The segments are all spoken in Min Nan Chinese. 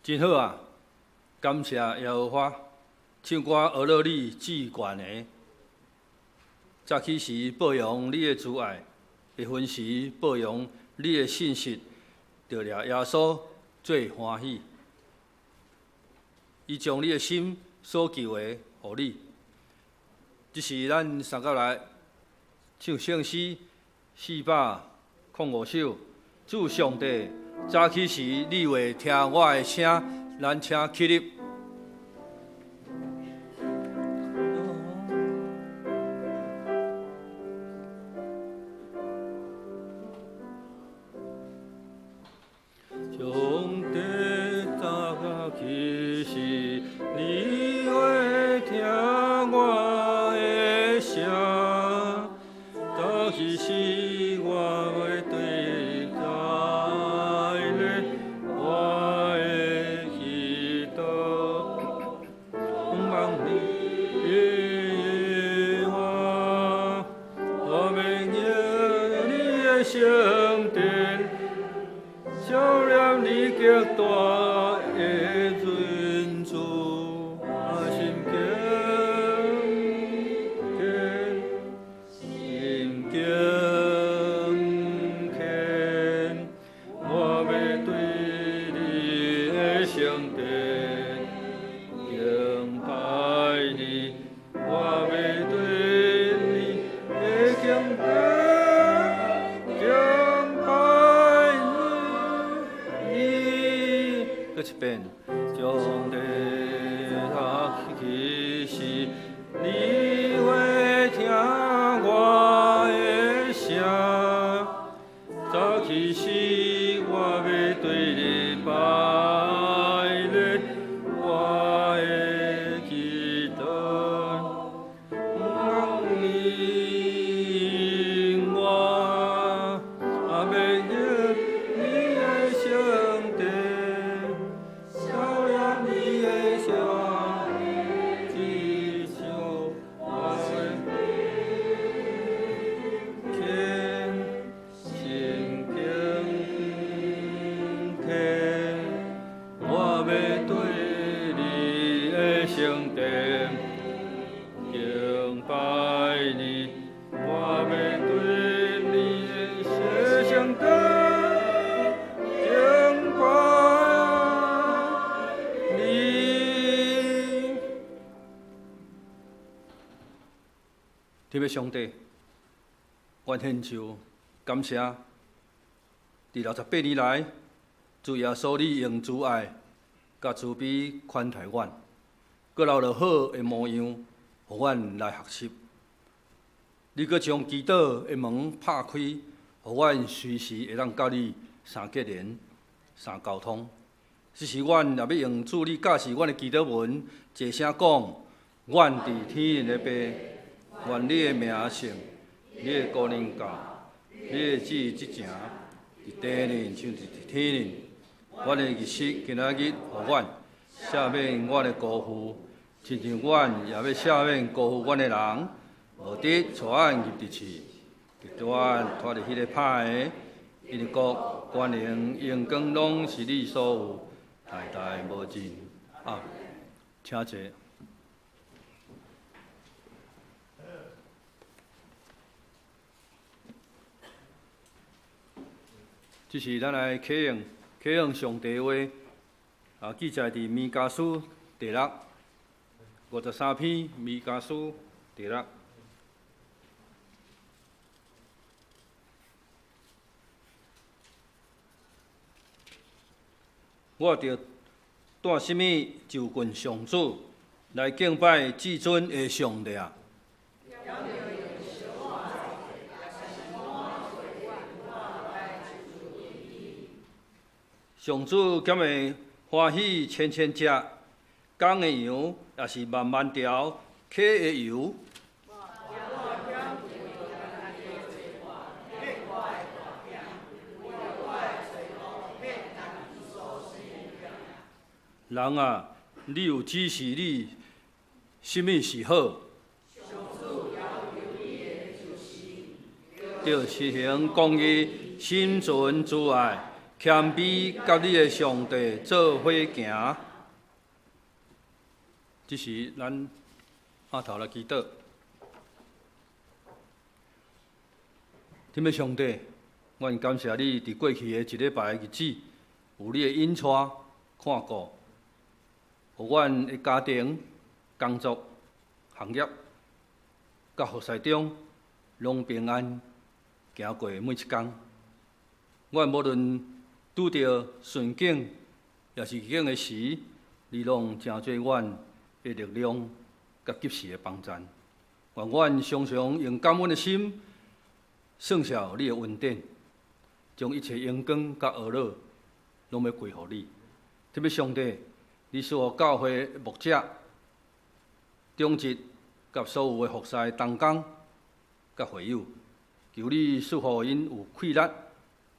真好啊！感謝耶和華，唱歌學樂你至懸的。早起時報揚你的慈愛，黃昏時報揚你的信實，著掠耶穌做歡喜。伊將你的心所求的予你。這是咱三甲來唱聖詩405首。主上帝，早起時你會聽我的聲，咱請起立。上帝，早起時，你會聽我的聲，早起時我會對你拜禮，我的祈禱，望你應我，我欲入你的聖殿，想念你極大的仁慈，我心敬虔，心敬虔，我欲對你的聖殿敬拜你，我欲對你的敬殿敬拜你。閣一遍，上帝，早起時，你會聽我的聲，早起時我欲對你拜禮，我的祈禱，望你應我，欲入你的聖殿，想念你的聖旨我心虔，心敬虔，我欲對你的聖殿敬拜你，我欲對你的聖殿敬拜你。天父上帝，阮獻上感謝，佇68年來，主耶穌你用慈愛佮慈悲寬待阮，閣留落好的模樣，予阮來學習。你閣將祈禱的門拍開，予阮隨時會當佮你相結連、相溝通。這時阮也欲用主你教示阮的祈禱文，齊聲講：阮佇天頂的父，願你的名聖，你的國臨到，你的旨意執行，佇地面親像佇天頂。阮的日食今仔日予阮，赦免阮的辜負，親像阮也欲赦免辜負阮的人，無得帶阮入佇試，救阮脫離彼个歹的，因為國、權能、榮光攏是你所有，代代無盡。啊，請坐。這是咱來啟用啟用上帝話，啊，記載佇彌迦書第六53篇彌迦書第六。我著帶啥物就近上主，來敬拜至尊的上帝啊！上主敢會歡喜千千隻公的羊，抑是萬萬條溪的油？人啊，你有指示你啥物是好？著實行公義，心存慈愛，謙卑佮你的上帝做伙行。這時，咱阿頭來祈禱。天父上帝，阮感謝你佇過去的一禮拜的日子，有你的引帶看顧，予阮的家庭、工作、行業、佮服侍中，攏平安行過每一工。阮無論拄著順境，抑是逆境的時，你攏成做阮的力量，佮及時的幫贊。願阮常常用感恩的心，算數你的恩典，將一切榮光佮呵咾，攏欲歸予你。天父上帝，你賜予教會牧者、長執佮所有的服侍同工佮會友，求你賜予𪜶有氣力、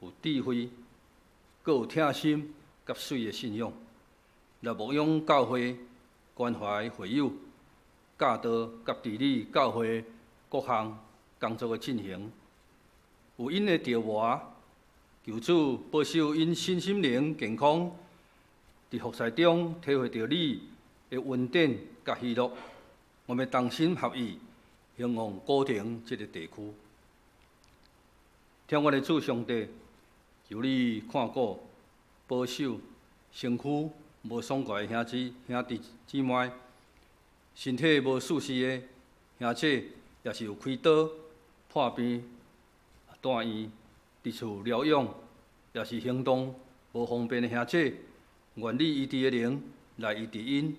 有智慧，閣有疼心佮媠的信仰，來牧養教會、關懷會友、教導佮治理教會各項工作的進行。有𪜶的著磨，求主保守𪜶身心靈健康，佇服侍中體會著你的恩典佮喜樂。我們同心合意，興旺古亭這个地區。疼阮的主上帝，求你看顧、保守身軀無爽快的兄姊兄弟姊妹，身體無舒適的兄姐，抑是有開刀破病住院佇厝療養，抑是行動無方便的兄姐，願你醫治的靈來醫治𪜶，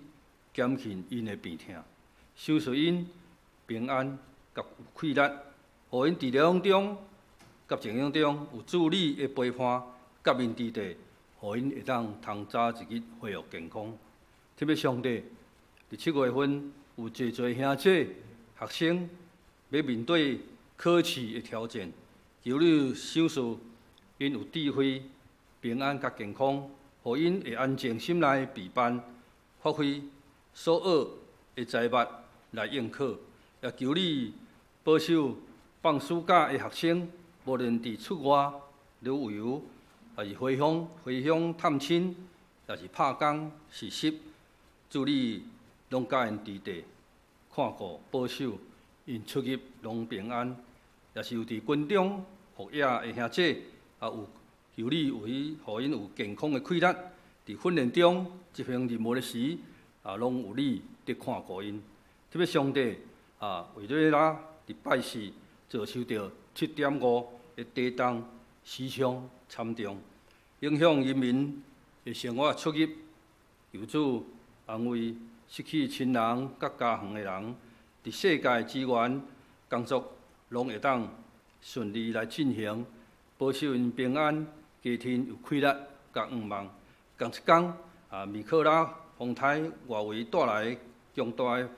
減輕𪜶的病痛，賞賜𪜶平安佮有氣力，予𪜶佇療養中佮靜養中有主你的陪伴佮面佇地，予𪜶會當通早一日恢復健康。天父上帝，佇7月份有濟濟兄姐學生欲面對考試的挑戰，求你賞賜𪜶有智慧、平安佮健康，予𪜶會安靜心來備辦，發揮所學的才捌來應考。也求你保守放暑假的學生，無論佇出外旅遊，抑是回鄉探親，抑是拍工實習，主你攏佮𪜶佇地看顧保守，𪜶出入攏平安。抑是有佇軍中服役的兄姐，也有求你為予𪜶有健康的氣力，佇訓練中執行任務的時，也攏有你佇看顧𪜶。特別上帝啊，委內瑞拉佇拜四遭受著7.5的地動，死傷慘重，影響人民的生活出入。求主安慰失去親人佮家園的人，佇世界資源工作攏會當順利來進行，保守𪜶平安，家庭有氣力佮願望。仝一工啊，米克拉風颱外圍帶來強大的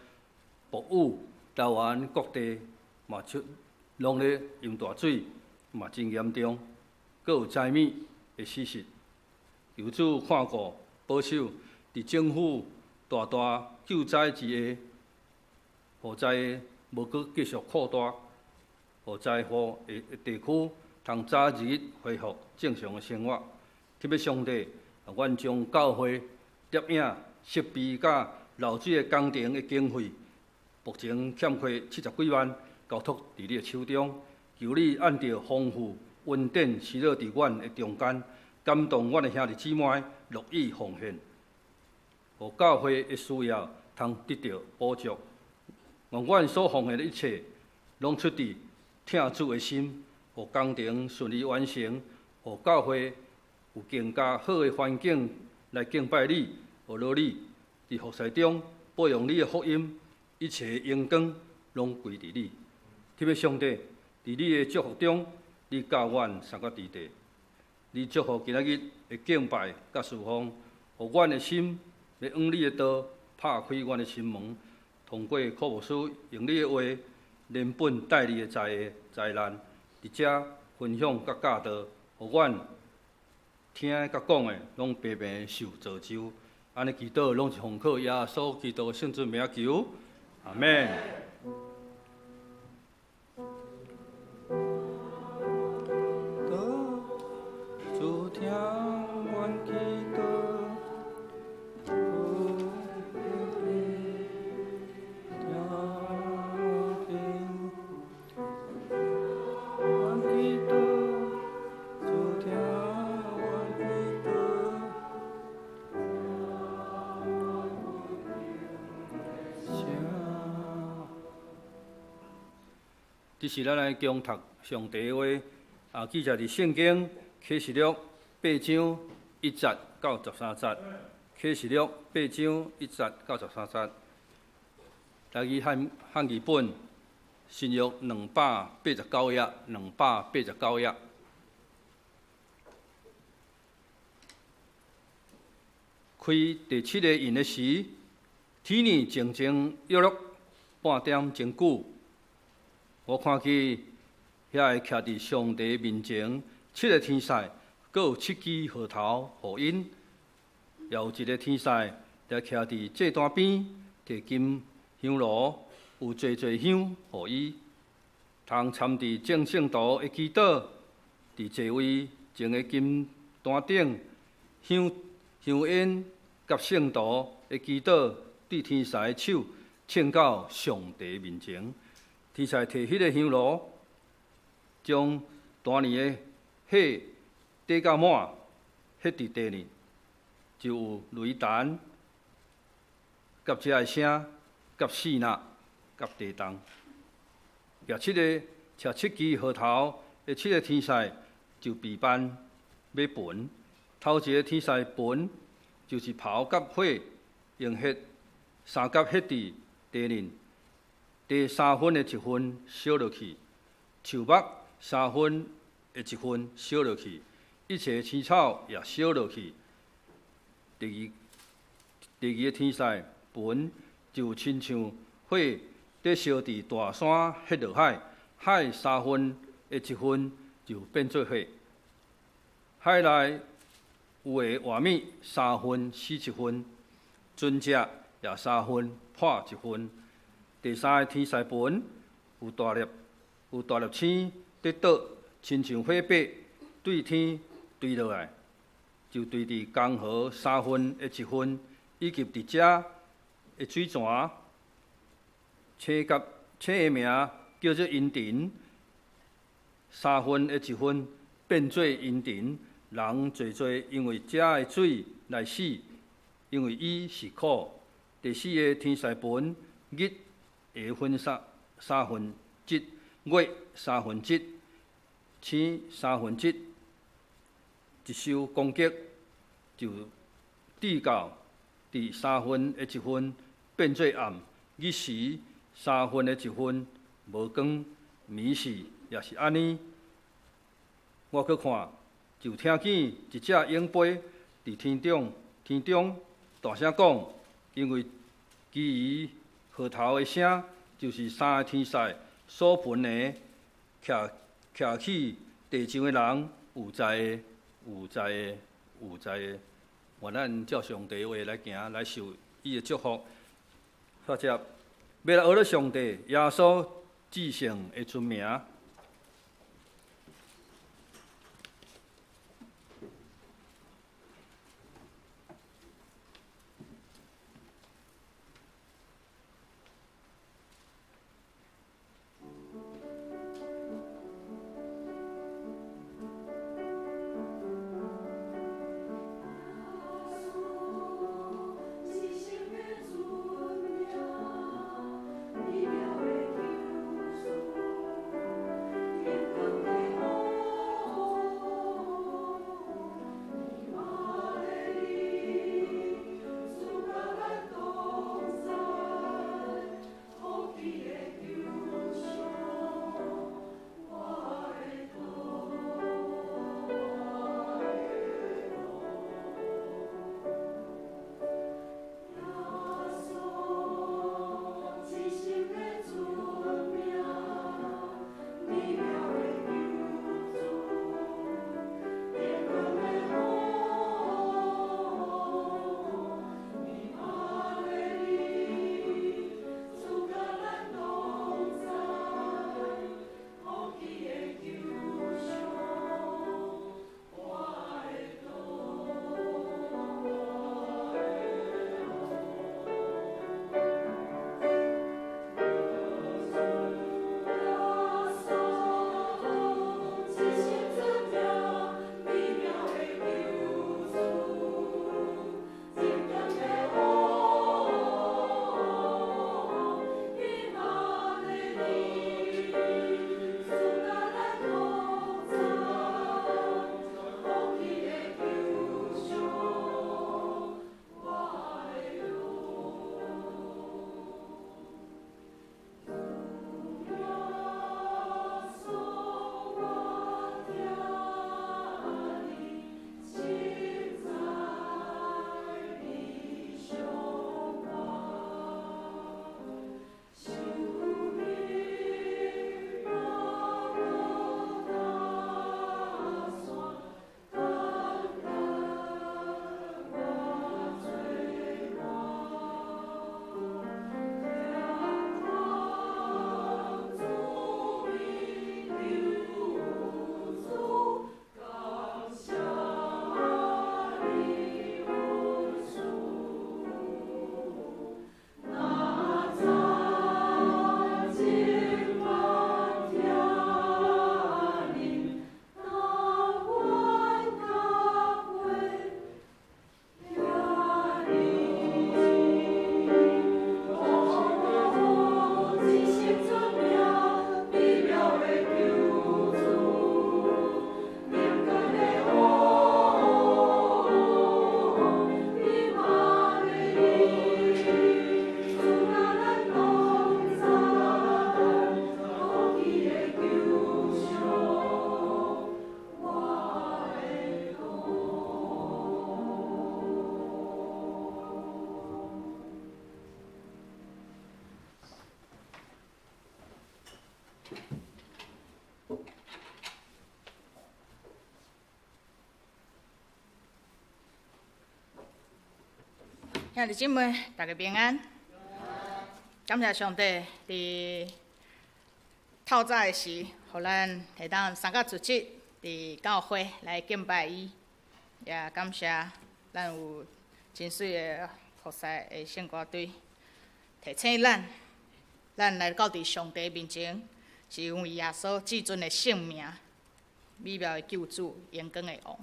暴雨，台灣各地嘛出攏咧淹大水，嘛真嚴重，閣有災民的死實。求主看顧保守，佇政府大大救災之下，予災無閣繼續擴大，予災禍的地區通早日恢復正常的生活。特別上帝，阮將教會攝影設備佮漏水的工程的經費，目前欠缺70幾萬，交託佇你的手中。求你按著豐富恩典施落佇阮的中間，感動阮的兄弟姊妹樂意奉獻，予教會的需要通得著補足。願阮所奉獻的一切，攏出自疼主的心，予工程順利完成，予教會有更加好的環境來敬拜你，呵咾你，佇服侍中報揚你的福音，一切榮光攏歸佇你。特別上帝，佇你的祝福中，你佮阮相佮佇地，你祝福今仔日的敬拜佮侍奉，予阮的心欲往你的道，拍開阮的心門，通過柯牧師用你的話，連本帶利的災災難，佇遮分享佮教導，予阮聽佮講的，攏白白受造就。按呢祈禱，攏是奉靠耶穌基督聖尊名求，阿們。主疼這是咱來恭讀上帝的話，啊，記載佇聖經啟示錄八章一節到十三節。啟示錄八章一節到十三節。來自漢漢語本新約兩百八十九頁，兩百八十九頁。開第七个印的時，天爾靜靜約略半點鐘久。我看見遐個徛佇上帝面前七个天使，閣有七支號頭予𪜶，也有一个天使來徛佇祭壇邊，提金香爐，有濟濟香予伊，通參佇眾聖徒的祈禱，佇座位前的金壇頂，香香煙佮聖徒的祈禱，對天使的手呈到上帝面前。天使提彼个香爐，將壇裡的火綴到滿，彼佇地呢，就有雷霆、佮遮个聲、佮四若、佮地動。舉七个持七支號頭的七个天使就備辦欲焚。頭一个天使焚，就是炮佮火，用火三甲彼佇地面，地三分的一分燒落去，樹木三分的一分燒落去，一切青草也燒落去。第二第二个天使焚，就親像火佇燒佇大山彼落海，海三分的一分就變做血。海內有的活物三分死一分，船隻也三分破一分。第三个天使盆有大粒有大粒星佇倒，親像火把對天墜落來，就墜佇江河三分的一分，以及佇遮的水泉。星佮星的名叫做陰沉，三分的一分變做陰沉，人濟濟因為遮的水來死，因為伊是苦。第四个天使盆日的分三三分之一，月三分之一，星三分之一，一受攻擊就至到佇三分的一分變做暗，日時三分的一分無光，暝時也是按呢。我閣看，就聽見一隻鷹飛佇天中，天中大聲講，因為其餘號頭的聲，就是三個天使所焚的，徛徛起地上的人，有災的，有災的，有災的。願咱照上帝話來行，來受伊的祝福。煞接，欲來學著上帝耶穌至聖的尊名。耶穌，至聖的尊名，兄弟姊妹，大家平安。感謝上帝，佇透早的時，予咱會當三甲組織佇教會來敬拜伊，也感謝咱有真媠的服侍的聖歌隊，提醒咱，咱來到佇上帝面前，是因為耶穌至尊的聖名、美妙的救主、榮光的王，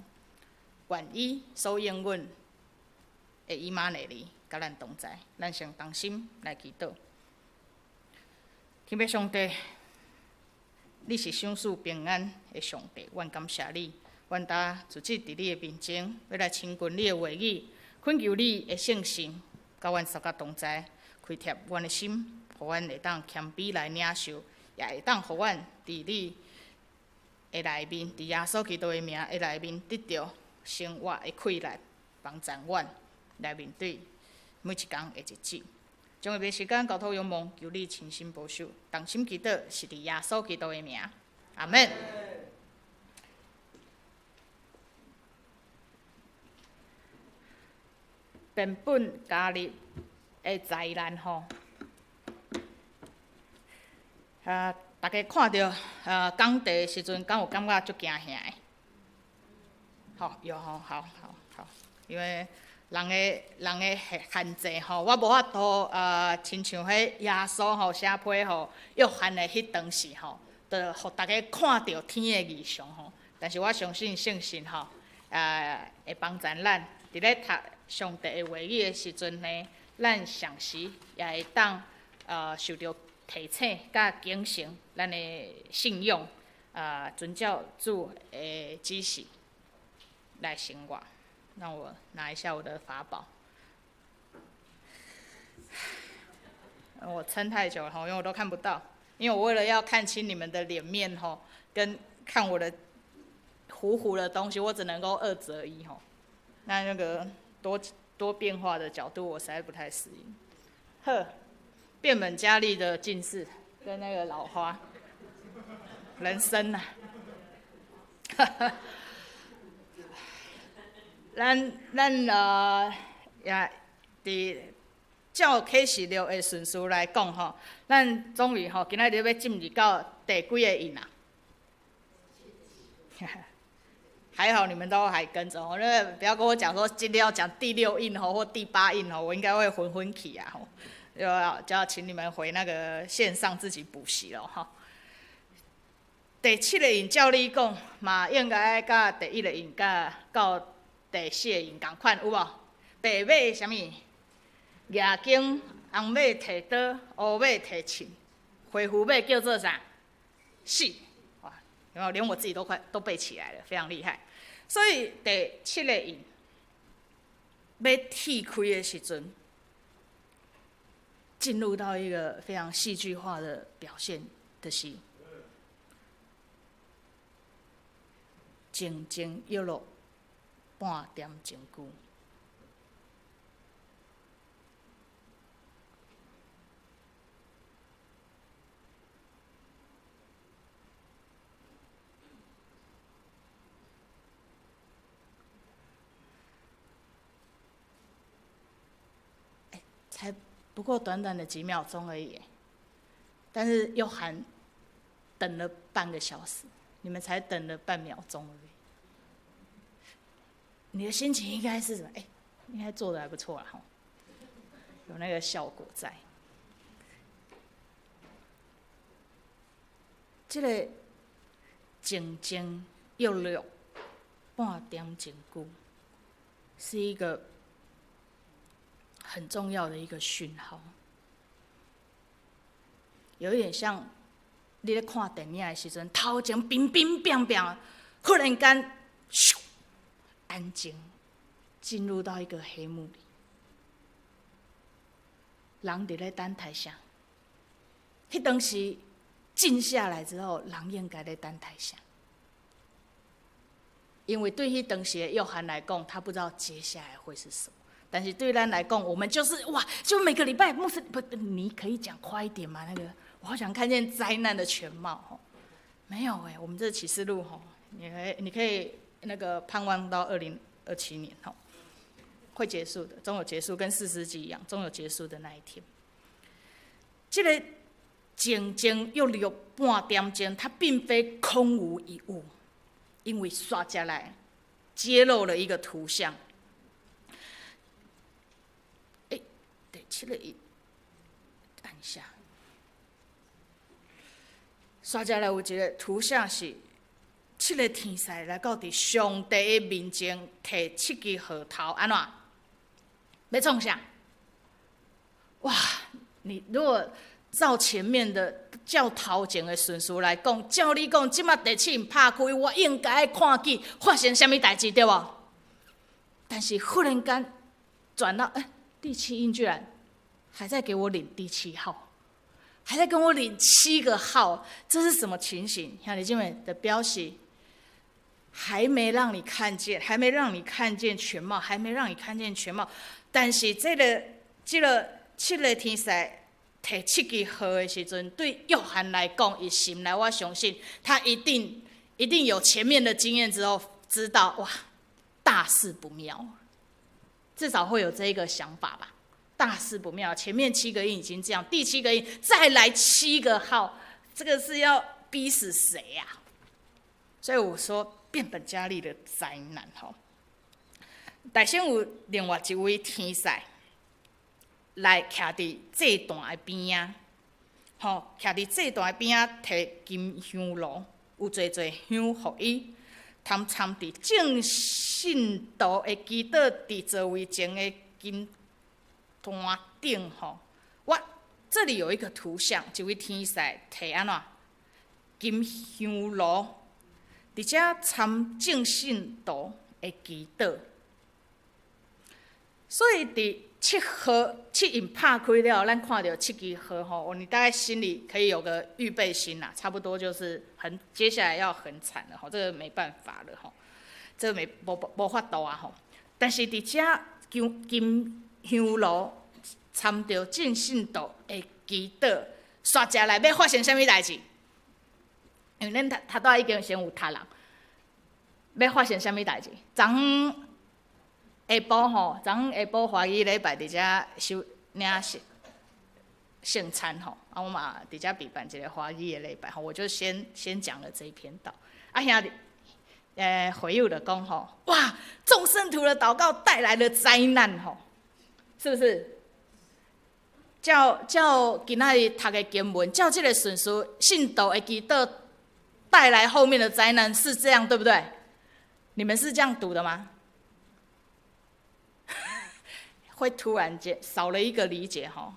願伊所應允的以馬內利，佮咱同在。咱先同心來祈禱。天父上帝，你是賞賜平安的上帝，阮感謝你。阮今組織佇你的面前，欲來親近你的話語，懇求你的聖神，佮阮相佮同在，開拓阮的心，予阮會當謙卑來領受，也會當予阮佇你的內面，佇耶穌基督的名的內面，得著生活的氣力，幫助阮來面對每一工的日子。將下面時間交託勇蒙，求你親身保守，同心祈禱，是佇耶穌基督的名，阿門。變本加厲的災難吼，啊，大家看著工地的時陣，敢有感覺足驚嚇的？吼，有吼，好好好，因為人的限制吼，我無法度啊，親像彼耶穌吼寫批予約翰的彼當時吼，就予大家看著天的異象吼。但是我相信聖神吼，會幫助咱佇咧讀上帝的話語的時陣呢，咱同時也會當受著提醒佮警醒咱的信仰啊，遵照主的指示來生活。讓我拿一下我的法寶。我撐太久了，因為我都看不到，因為我為了要看清你們的臉面吼，跟看我的糊糊的東西，我只能夠二擇一吼。那個多多變化的角度，我實在不太適應。呵，變本加厲的近視跟那個老花，人生啊。咱也佇照啟示錄的順序來講吼，咱終於吼今仔日欲進入到第幾個印啊？還好你們都還跟著哦，那不要跟我講說今天要講第六印吼或第八印吼，我應該會昏昏去啊吼，又要就要請你們回那個線上自己補習了哈。第七個印照理講嘛，應該佮第一個印佮到第四個印仝款有無？白馬啥物？舉弓，紅馬提刀，烏馬提銃，回鶻馬叫做啥？死！哇，有沒有？連我自己都快都背起來了，非常厲害。所以第七個印欲鐵開的時陣，進入到一個非常戲劇化的表現，就是靜靜約落半點鐘久。欸，才不過短短的幾秒鐘而已，但是約翰等了半個小時，你們才等了半秒鐘而已。你的心情應該是什麼？欸，應該做得還不錯啦，有那個效果在。這個靜靜約略半點鐘久，是一個很重要的一個訊號，有一點像你咧看電影的時陣，頭前乒乒乓乓，忽然間，咻，安靜，進入到一個黑幕裡，人佇咧等待啥？彼當時靜下來之後，人應該咧等待啥？因為對彼當時的約翰來講，他不知道接下來會是什麼。但是對咱來講，我們就是哇，就每個禮拜牧師不，你可以講快一點嗎？那個我好想看見災難的全貌吼。沒有欸，我們這啟示錄吼，你可以那個盼望到2027年吼。會結束的，終有結束，跟士師記一樣，終有結束的那一天。這個靜靜約略半點鐘，它並非空無一物，因為煞接來揭露了一個圖像。欸，第七個一按一下，煞接來有一個圖像是七个天使來到佇上帝的面前，提七支號頭，按怎？欲創啥？哇！你如果照前面的照頭前的順序來講，照你講，這馬第七印拍開，我應該看見發生啥物代誌，對無？但是忽然間轉到，欸，第七印居然還在給我領第七號，還在跟我領七個號，這是什麼情形？兄弟姐妹的標示，還沒讓你看見，還沒讓你看見全貌，還沒讓你看見全貌。但是這個七个天使提七支號的時陣，對約翰來講，伊心內我相信他一定一定有前面的經驗之後，知道哇，大事不妙，至少會有這一個想法吧。大事不妙，前面七個印已經這樣，第七個印再來七個號，這個是要逼死誰呀？所以我說變本加厲的災難吼。但先有另外一位天使來徛佇祭壇的邊仔，吼，徛佇祭壇的邊仔，提金香爐，有濟濟香予伊，通摻佇眾聖徒的祈禱佇座位前的金壇頂，吼。我這裡有一個圖像，一位天使提按怎金香爐，佇遮摻眾聖徒的祈禱。所以佇七號七印拍開了，咱看著七支號吼，你大概心裡可以有個預備心啦，差不多就是很接下來要很慘了吼，這個沒辦法了吼，這個沒無無法度啊吼。但是佇遮金金香爐摻著眾聖徒的祈禱，煞接來欲發生啥物代誌？因為恁頭頭拄已經先有讀啦，欲發生啥物代誌？昨昏下晡吼，昨昏下晡華語禮拜佇遮收領聖聖餐吼，啊，我嘛佇遮備辦一个華語的禮拜吼，我就先講了這一篇道。啊，兄弟，會友就講吼，哇，眾聖徒的禱告帶來了災難吼，是不是？照照今仔日讀的經文，照這個順序，信徒的祈禱帶來後面的災難，是這樣對不對？你們是這樣讀的嗎？會突然間少了一個理解吼，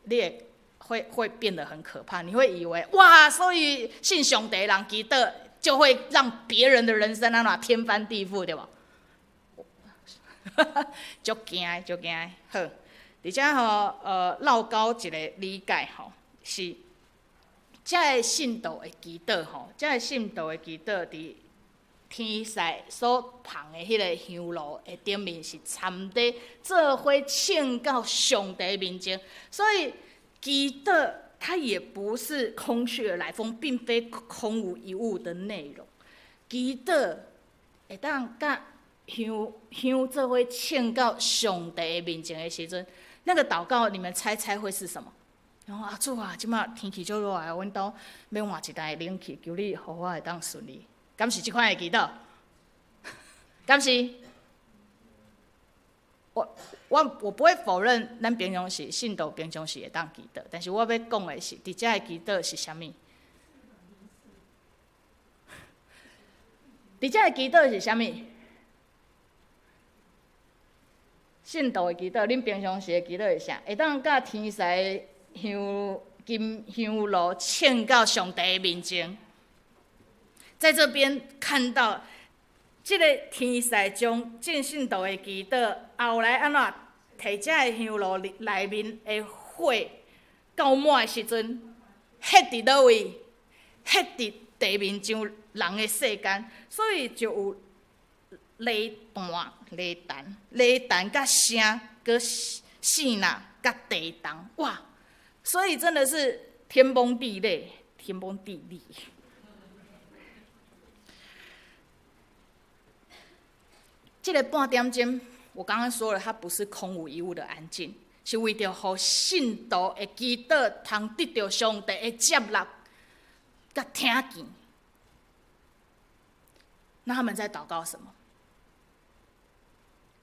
你也會變得很可怕。你會以為哇，所以信上帝人祈禱就會讓別人的人生按怎天翻地覆，對無？足驚足驚，好，而且吼，落高一個理解吼，是這个信徒的祈禱吼，這个信徒的祈禱佇天使所捧的彼个香爐的頂面是摻佇做伙呈到上帝面前，所以祈禱它也不是空穴來風，並非空無一物的內容。祈禱會當佮香香做伙呈到上帝的面前的時陣，那個禱告，你們猜猜會是什麼？然後啊主啊，這馬天氣足熱的，阮兜欲換一台冷氣，求你予我會當順利。敢是這款的祈禱？敢是？我不會否認，咱平常時信徒平常時會當祈禱，但是我欲講的是，佇遮的祈禱是啥物？佇遮的祈禱是啥物？信徒的祈禱，恁平常時的祈禱是啥？會當佮天使香金香爐呈到上帝的面前。在這邊看到這個天使將眾信徒的祈禱，後來按怎提這個香爐內面的火夠滿的時陣，彼佇佗位？彼佇地面上人的世間，所以就有雷彈、雷彈、雷彈佮聲，閣爍爁佮地動，哇！所以真的是天崩地裂，天崩地裂。這个半點鐘，我剛剛說了，它不是空無一物的安靜，是為著予信徒的祈禱通得著上帝的接納佮聽見。那他們在禱告什麼？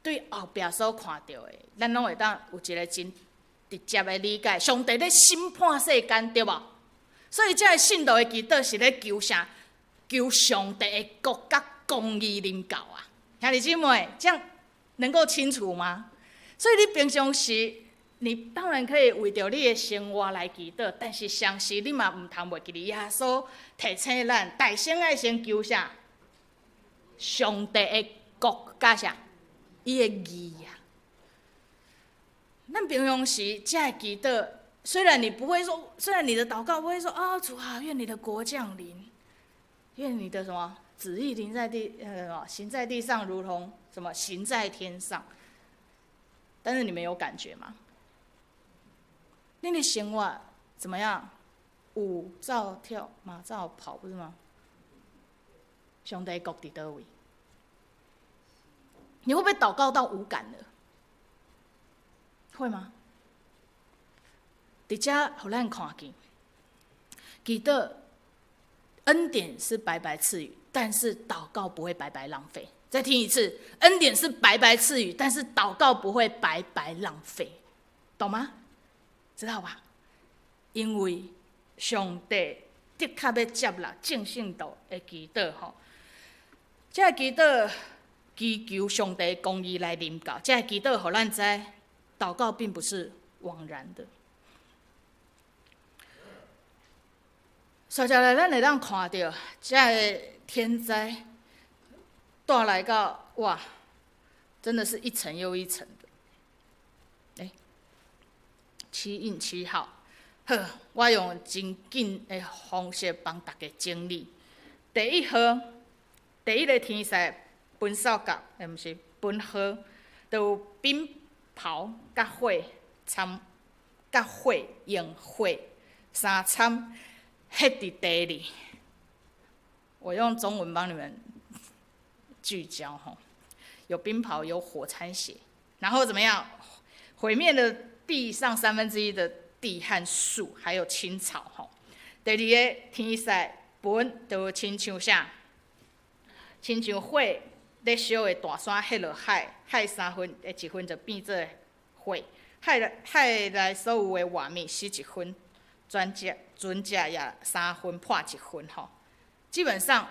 對後壁所看著的，咱攏會當有一个真直接的理解。上帝咧審判世間，對無？所以這个信徒的祈禱是咧求啥？求上帝的國佮公義臨到啊！兄弟姊妹，這樣能夠清楚嗎？所以你平常時，你當然可以為著你的生活來祈禱，但是同時你嘛毋通袂記得耶穌提醒咱，大先愛先求啥？上帝的國佮啥？伊的義啊！咱平常時才會祈禱，雖然你不會說，雖然你的禱告不會說啊，主啊，願你的國降臨，願你的什麼旨意臨在地，什麼行在地上，如同什麼行在天上。但是你們有感覺嗎？你的生活怎麼樣？舞照跳，馬照跑，不是嗎？上帝國佇佗位？你會不會禱告到無感了？會嗎？佇遮予咱看見，祈禱恩典是白白賜予，但是禱告不會白白浪費。再聽一次，恩典是白白賜予，但是禱告不會白白浪費，懂嗎？知道吧？因為上帝的確欲接納眾聖徒的祈禱，吼，這个祈禱祈求上帝公義來臨到，這个祈禱予咱知，禱告並不是枉然的。接下來，咱會當看著這个天災帶來到哇，真的是一層又一層的。欸，七印七號，好，我用真緊的方式幫大家整理。第一號，第一个天災奔掃角，欸，毋是奔號，就有冰雹佮火摻，佮火用火相摻，彼佇地裡。我用中文幫你們聚焦吼，有冰雹，有火摻血，然後怎麼樣？毀滅了地上三分之一的地和樹，還有青草吼。第二个天災盆就親像啥？親像火咧燒的大山彼落海，海三分的一分就變做火，海內所有的活物死一分，全隻船隻也三分破一分吼。基本上，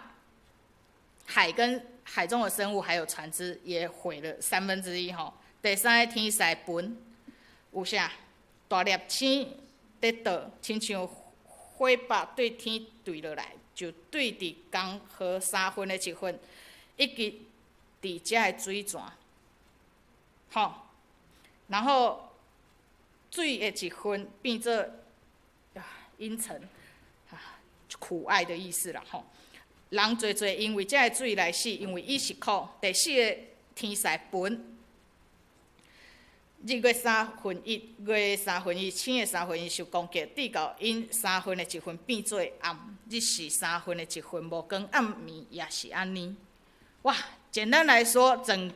海跟海中的生物還有船隻也毀了三分之一吼。第三个天災盆有啥？大粒星佇倒，親像火把對天墜落來，就對佇江河三分的一分，以及佇遮的水泉，吼，然後水的一分變做陰沉，啊，苦艾的意思啦，吼。人濟濟因為這个水來死，因為伊是苦。第四个天災盆，日月三分一，月三分一，星的三分一受攻擊，直到𪜶三分的一分變做暗，日時三分的一分無光，暗暝也是按呢。哇，簡單來說，整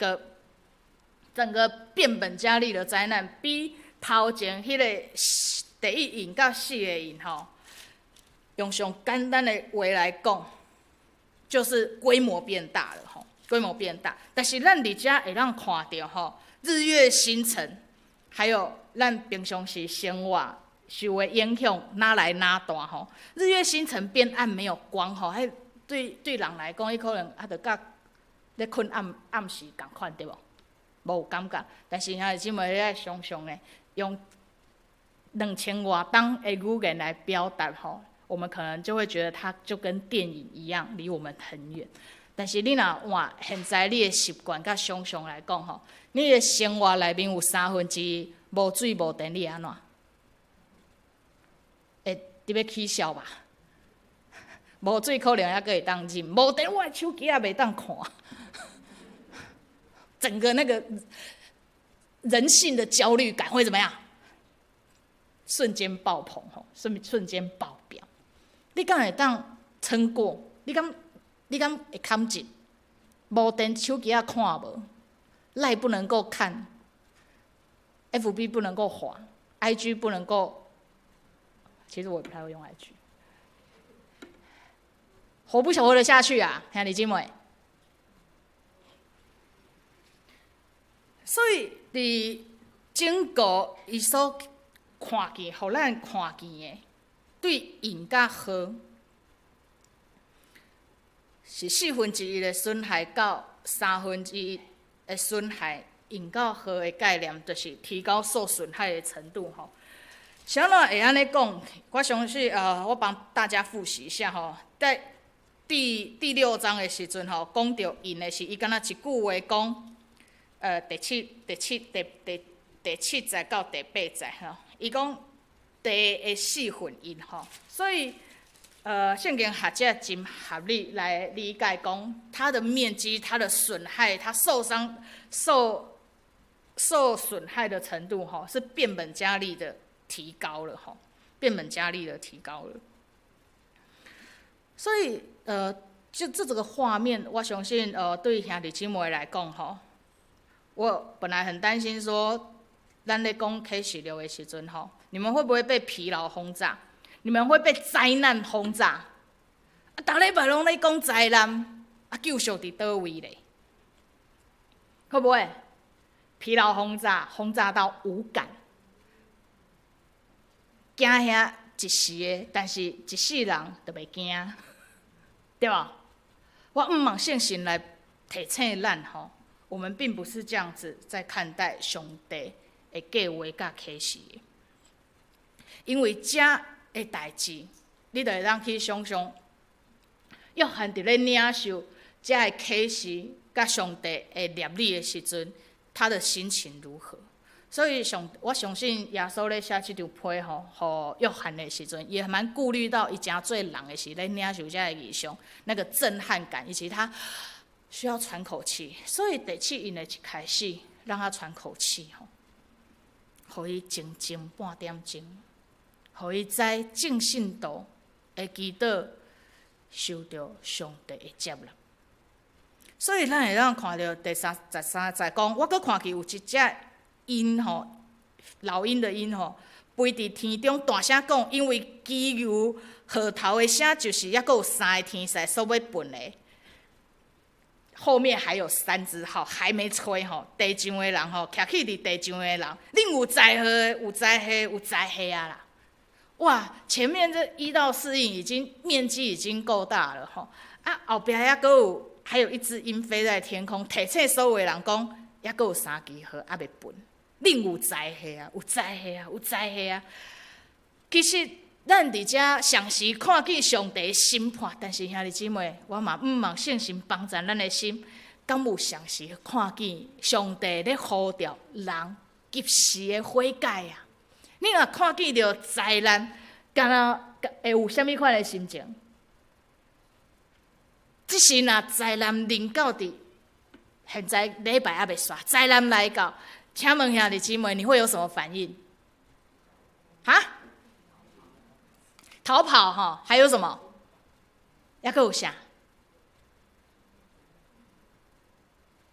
個變本加厲的災難，比頭前彼个第一印佮四个印吼，用上簡單的話來講，就是規模變大了吼，規模變大。但是咱佇遮會當看著吼，日月星辰，還有咱平常時生活受的影響，哪來哪大吼？日月星辰變暗沒有光吼，彼對人來講，彼可能啊，就佮咧睏暗暗時仝款對無？無有感覺。但是兄弟姊妹，你愛想像咧，用2000外冬的語言來表達吼，我們可能就會覺得它就跟電影一樣，離我們很遠。但是你若換現在你的習慣佮想像來講吼，你的生活內面有三分之一無水無電，你會按怎？會直欲起痟吧？無水可能猶閣會當忍，無電我的手機也袂當看。整個那個人性的焦慮感會怎麼樣？瞬間爆棚吼，瞬間爆表。你敢會當撐過？你敢會堪忍？無電手機仔看無？ LINE 不能夠看，FB 不能夠滑，IG 不能夠，其實我也不太會用 IG，活不活得下去啊？兄弟姊妹。所以，佇整個伊所看見，予咱看見的，對鷹佮鶴是四分之一的損害到三分之一的損害，鷹佮鶴的概念就是提高受損害的程度吼。啥物會按呢講？我相信我幫大家複習一下吼。在第六章的時陣吼，講著鷹的是，伊敢若一句話講，第七節到第八節吼，伊講地的四分一吼，所以聖經學者真合理來理解講，它的面積、它的損害、它受傷、受損害的程度吼，是變本加厲的提高了吼，變本加厲的提高了。所以就這個畫面，我相信對兄弟姊妹來講吼，我本來很擔心說，咱咧講啟示錄的時陣吼，你們會不會被疲勞轟炸？你們會被災難轟炸？啊，逐禮拜攏咧講災難，啊，救贖佇佗位咧？會不會疲勞轟炸，轟炸到無感？驚嚇一時的，但是一世人就袂驚，對無？我毋茫聖神來提醒咱吼，我們並不是這樣子在看待上帝的計劃佮啟示的，因為這的代誌，你就會當去想象，約翰佇咧領受這个啟示佮上帝的立禮的時陣，他的心情如何？所以上，我相信耶穌咧寫這張批吼，予約翰的時陣，也蠻顧慮到伊誠做人的時咧領受這个異象，那個震撼感，以及他需要喘口氣。所以第七印的一開始，讓他喘口氣吼，予伊靜靜半點鐘，予伊知眾信徒的祈禱受著上帝的接納。所以咱會當看著第33節講，我閣看見有一隻鷹吼，老鷹的鷹吼，飛佇天中大聲講，因為其餘號頭的聲就是猶閣有三个天使所欲噴的。後面還有三支號還沒吹吼，地上的人吼，徛起佇地上的人，恁有災禍，有災禍，有災禍啊啦！哇，前面這一到四印已經面積已經夠大了吼，啊後壁猶閣有，還有一隻鷹飛在天空，提醒所有的人講，猶閣有三支號猶未噴。恁有災禍啊！有災禍啊！有災禍啊！其實咱佇遮常時看見上帝審判，但是兄弟姊妹，我嘛毋茫聖神幫助咱的心，敢有常時看見上帝咧呼召人及時的悔改啊？你若看見著災難，敢若會有啥物款的心情？這時若災難臨到佇現在禮拜猶未煞，災難來到。請問兄弟姊妹，你會有什麼反應？哈？逃跑哈？還有什麼？猶閣有啥？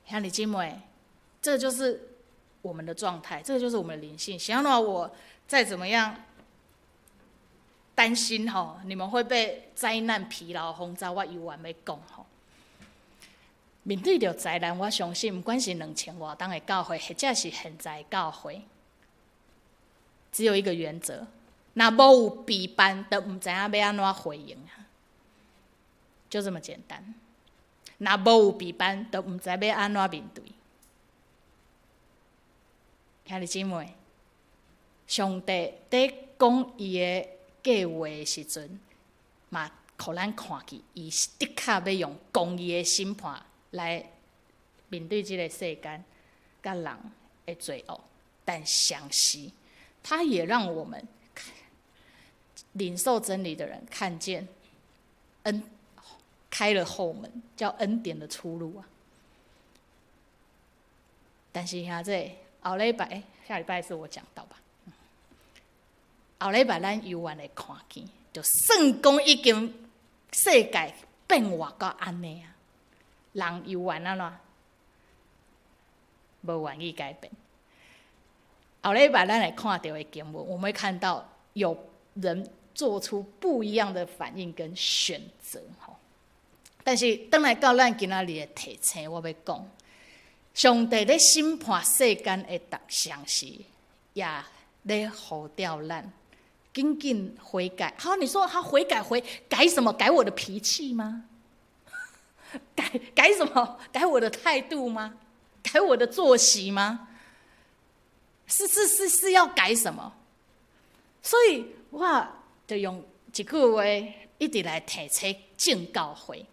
兄弟姊妹，這就是我們的狀態，這就是我們的靈性。想讓我再怎麼樣擔心吼，你們會被災難疲勞轟炸，我猶原欲講吼。面對著災難，我相信，毋管是2000外冬的教會，或者是現在的教會，只有一個原則：若無有備辦，就毋知影欲按怎回應啊！就這麼簡單。若無有備辦，就毋知欲按怎面對。兄弟姊妹，上帝佇講伊的計劃的時陣，嘛，予咱看見，伊是的確欲用公義的審判來面對這個世間佮人的罪惡，但同時，他也讓我們領受真理的人看見恩開了後門，叫恩典的出路啊。但是兄弟，後禮拜，下禮拜是我講到吧？後禮拜咱猶原會看見，就算講已經世界變化到按呢啊，人猶原按怎？無願意改變。後禮拜咱會看著的經文，我們會看到有人做出不一樣的反應跟選擇。吼，但是轉來到咱今仔日的提醒，我欲講，上帝咧審判世間的當時，也咧呼召咱緊緊悔改。好，你說他悔改悔改什麼？改我的脾氣嗎？改改什麼？改我的態度嗎？改我的作息嗎？是是是是要改什麼？所以我就用一句話一直來提醒眾教會，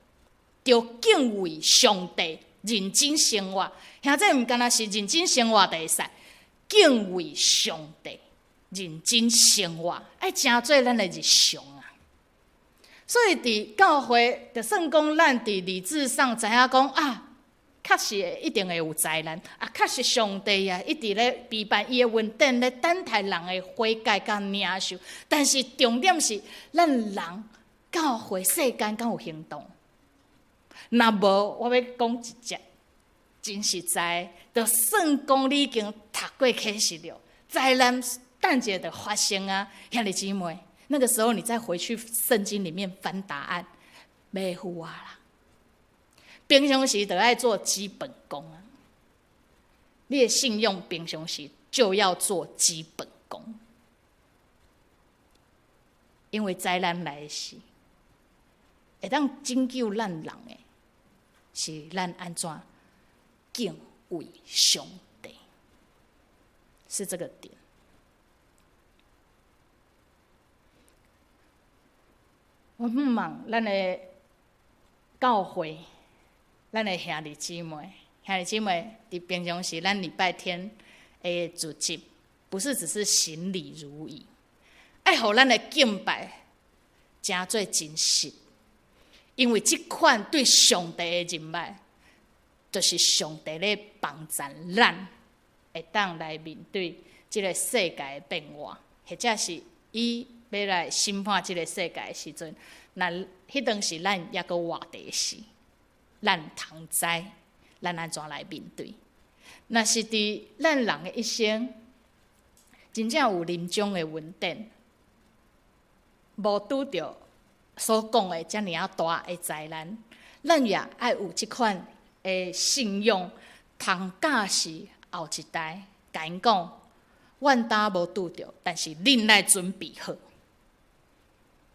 著敬畏上帝，認真生活。兄弟毋干焦是認真生活就會使，敬畏上帝，認真生活，愛成做咱的日常啊。所以佇教會，就算講咱佇理智上知影講啊，確實一定會有災難啊！確實上帝啊，一直咧備辦伊的恩典咧等待人的悔改佮領受。但是重點是，咱人教會世間敢有行動？若無，我欲講一節真實在，就算講你已經讀過啟示錄，災難等一下就發生啊！兄弟姊妹，那個時候你再回去聖經裡面翻答案，袂赴啊啦。平常時就愛做基本功啊！你的信用平常時就要做基本功，因為災難來時，會當拯救咱人的，是咱按怎敬畏上帝，是這個點。我向望咱的教會。咱的兄弟姊妹，兄弟姊妹，佇平常時，咱禮拜天的聚集，不是只是行禮如儀，愛予咱的敬拜成做真實，因為這款對上帝的認捌，就是上帝咧幫助咱會當來面對這個世界的變化，或者是伊欲來審判這個世界的時陣，若彼當時咱猶閣活佇時。咱通知，咱按怎來面對？若是佇咱人的一生，真正有臨終的恩典，無拄著所講的遮爾仔大的災難，咱也愛有這款的信仰，通教示後一代，共𪜶講，阮兜無拄著，但是恁愛準備好，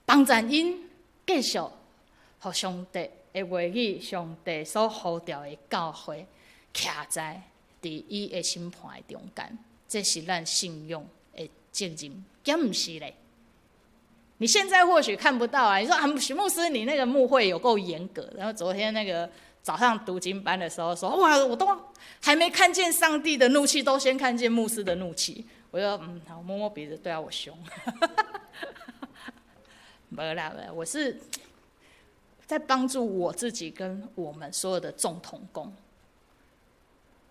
幫助𪜶繼續予上帝的話語，上帝所呼召的教會，徛在佇伊的審判的中間，這是咱信仰的責任，敢毋是咧？你現在或許看不到啊！你說啊，許牧師，你那個牧會有夠嚴格。然後昨天那個早上讀經班的時候說，哇，我都還沒看見上帝的怒氣，都先看見牧師的怒氣。我說，嗯，好，摸摸鼻子，對啊，我兇。沒啦，我是在幫助我自己跟我們所有的眾同工，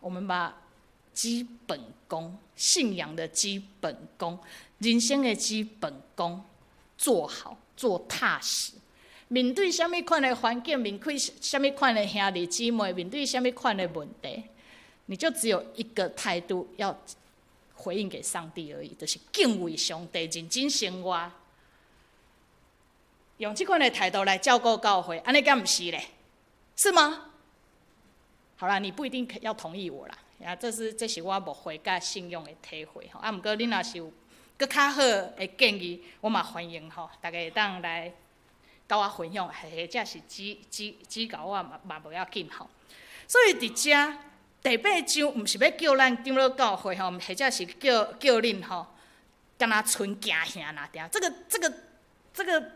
我們把基本功、信仰的基本功、人生的基本功做好、做踏實。面對啥物款的環境，面對啥物款的兄弟姊妹，面對啥物款的問題，你就只有一個態度要回應給上帝而已，就是敬畏上帝，認真生活。用這款的態度來照顧教會，按呢敢毋是咧？是嗎？好啦，你不一定要同意我啦。啊，這是我牧會佮信仰的體會吼。啊，毋過恁若是有閣較好的建議，我嘛歡迎吼，大家會當來佮我分享，或者是指指指教我嘛嘛無要緊吼。所以佇遮第八章，毋是欲叫咱長老教會吼，或者是叫叫恁吼，敢若賰驚嚇爾爾。這個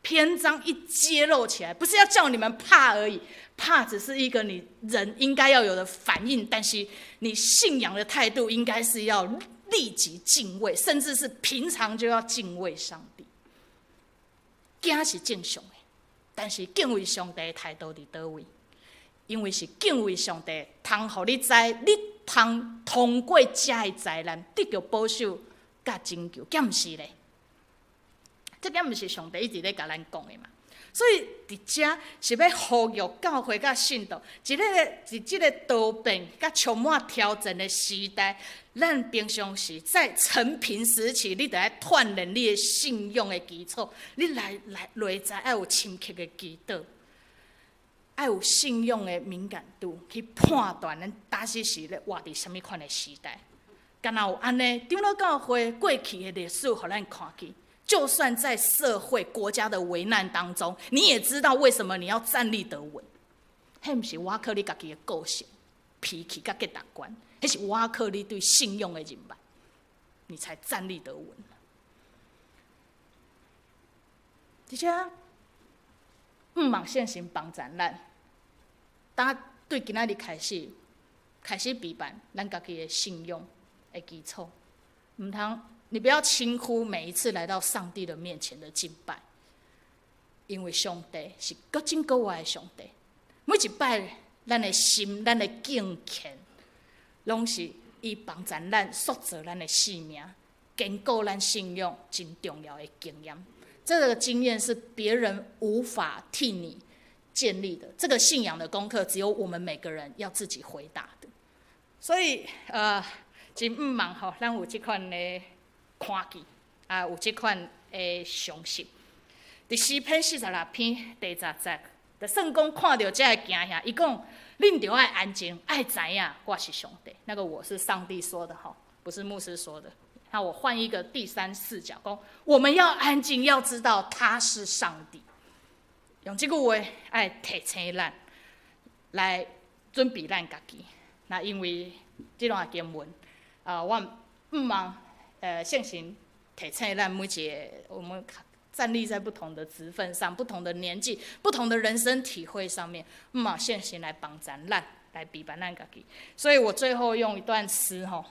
篇章一揭露起來，不是要叫你們怕而已，怕只是一個你人應該要有的反應，但是你信仰的態度應該是要立即敬畏，甚至是平常就要敬畏上帝。驚是正常的，但是敬畏上帝的態度佇佗位？因為是敬畏上帝，通予你知，你通通過這个災難，得著保守佮拯救，敢毋是咧？這敢毋是上帝一直咧共咱講的嘛？所以佇遮是欲呼籲教會佮信徒，一个佇這个多變佮充滿挑戰的時代，咱平常時在承平時期，你著愛鍛鍊你的信仰的基礎，你來來內在愛有深刻的祈禱，愛有信仰的敏感度，去判斷咱當時是咧活佇啥物款的時代。敢若有按呢，長老教會過去的歷史，予咱看見。就算在社會國家的危難當中，你也知道為什麼你要站立得穩。彼毋是倚靠你家己的個性、脾氣佮價值觀，彼是倚靠你對信仰的認捌，你才站立得穩。而且，毋望聖神幫助咱，當對今仔日開始，開始備辦咱家己的信仰的基礎，毋通。你不要輕忽每一次來到上帝的面前的敬拜，因為上帝是閣真閣活的上帝。每一擺，咱的心、咱的敬虔，攏是伊幫助咱塑造咱的生命，堅固咱信仰真重要的經驗。這個經驗是別人無法替你建立的，這個信仰的功課，只有我們每個人要自己回答的。所以，真毋望吼，咱有這款的看見啊，有這款的常識。佇詩篇46篇第10節，就算講看著這个驚嚇，伊講：恁著愛安靜，愛知影我是上帝。那個我是上帝說的吼，不是牧師說的。那我換一個第三視角，講我們要安靜，要知道他是上帝。用這句話愛提醒咱，來準備咱家己。那因為這段經文啊，我毋望聖神提醒咱每一個，我們站立在不同的職分上、不同的年紀、不同的人生體會上面，毋望聖神來幫助咱，來備辦咱家己。所以我最後用一段詩吼，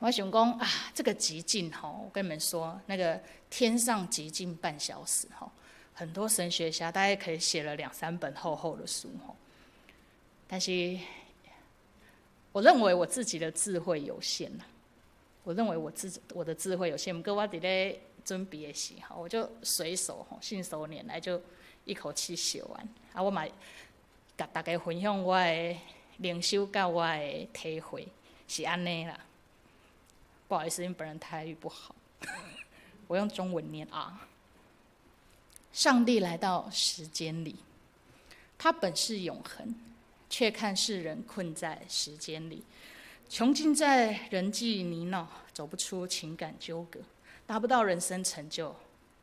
我想講啊，這個寂靜吼，我跟你們說，那個天上寂靜半小時吼，很多神學家大概可以寫了兩三本厚厚的書吼，但是我認為我自己的智慧有限。我認為我的智慧有限，毋過我佇咧準備的時候，我就隨手吼信手拈來，就一口氣寫完。啊，我嘛共大家分享我的靈修佮我的體會是按呢啦。不好意思，因為本人台語不好，我用中文念啊。上帝來到時間裡，他本是永恆，卻看世人困在時間裡。窮盡在人際泥淖，走不出情感糾葛，達不到人生成就，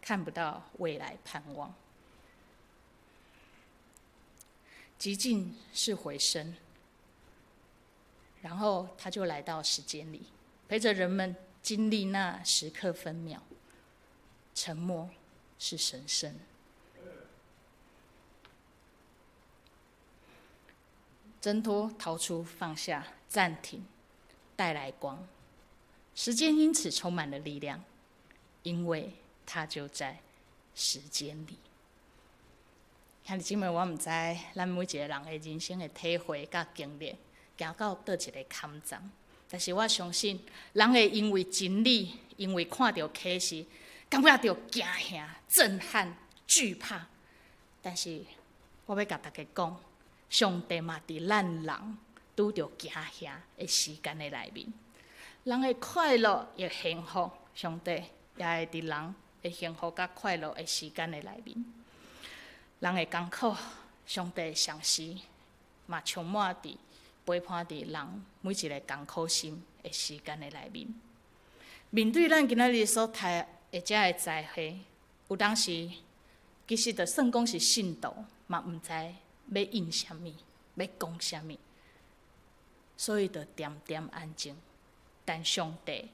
看不到未來盼望。寂靜是回聲，然後他就來到時間裡，陪着人們經歷那時刻分秒。沉默是神聖。掙脫、逃出、放下、暫停，帶來光。時間因此充滿了力量，因為它就在時間裡。兄弟姊妹，我毋知咱每一個人的人生的體會佮經歷，行到佗一个坎站。但是我相信，人會因為真理，因為看著啟示，感覺著驚嚇、震撼、懼怕。但是我欲共大家講，上帝嘛佇咱人拄著驚嚇的時間的內面，人的快樂與幸福，上帝也會佇人的幸福佮快樂的時間的內面。人的艱苦，上帝常時嘛充滿佇陪伴佇人每一个艱苦心的時間的內面。面對咱今仔日所提的這个災禍，有當時其實就算講是信徒，嘛毋知欲應啥物，欲講啥物，所以就恬恬安靜。但上帝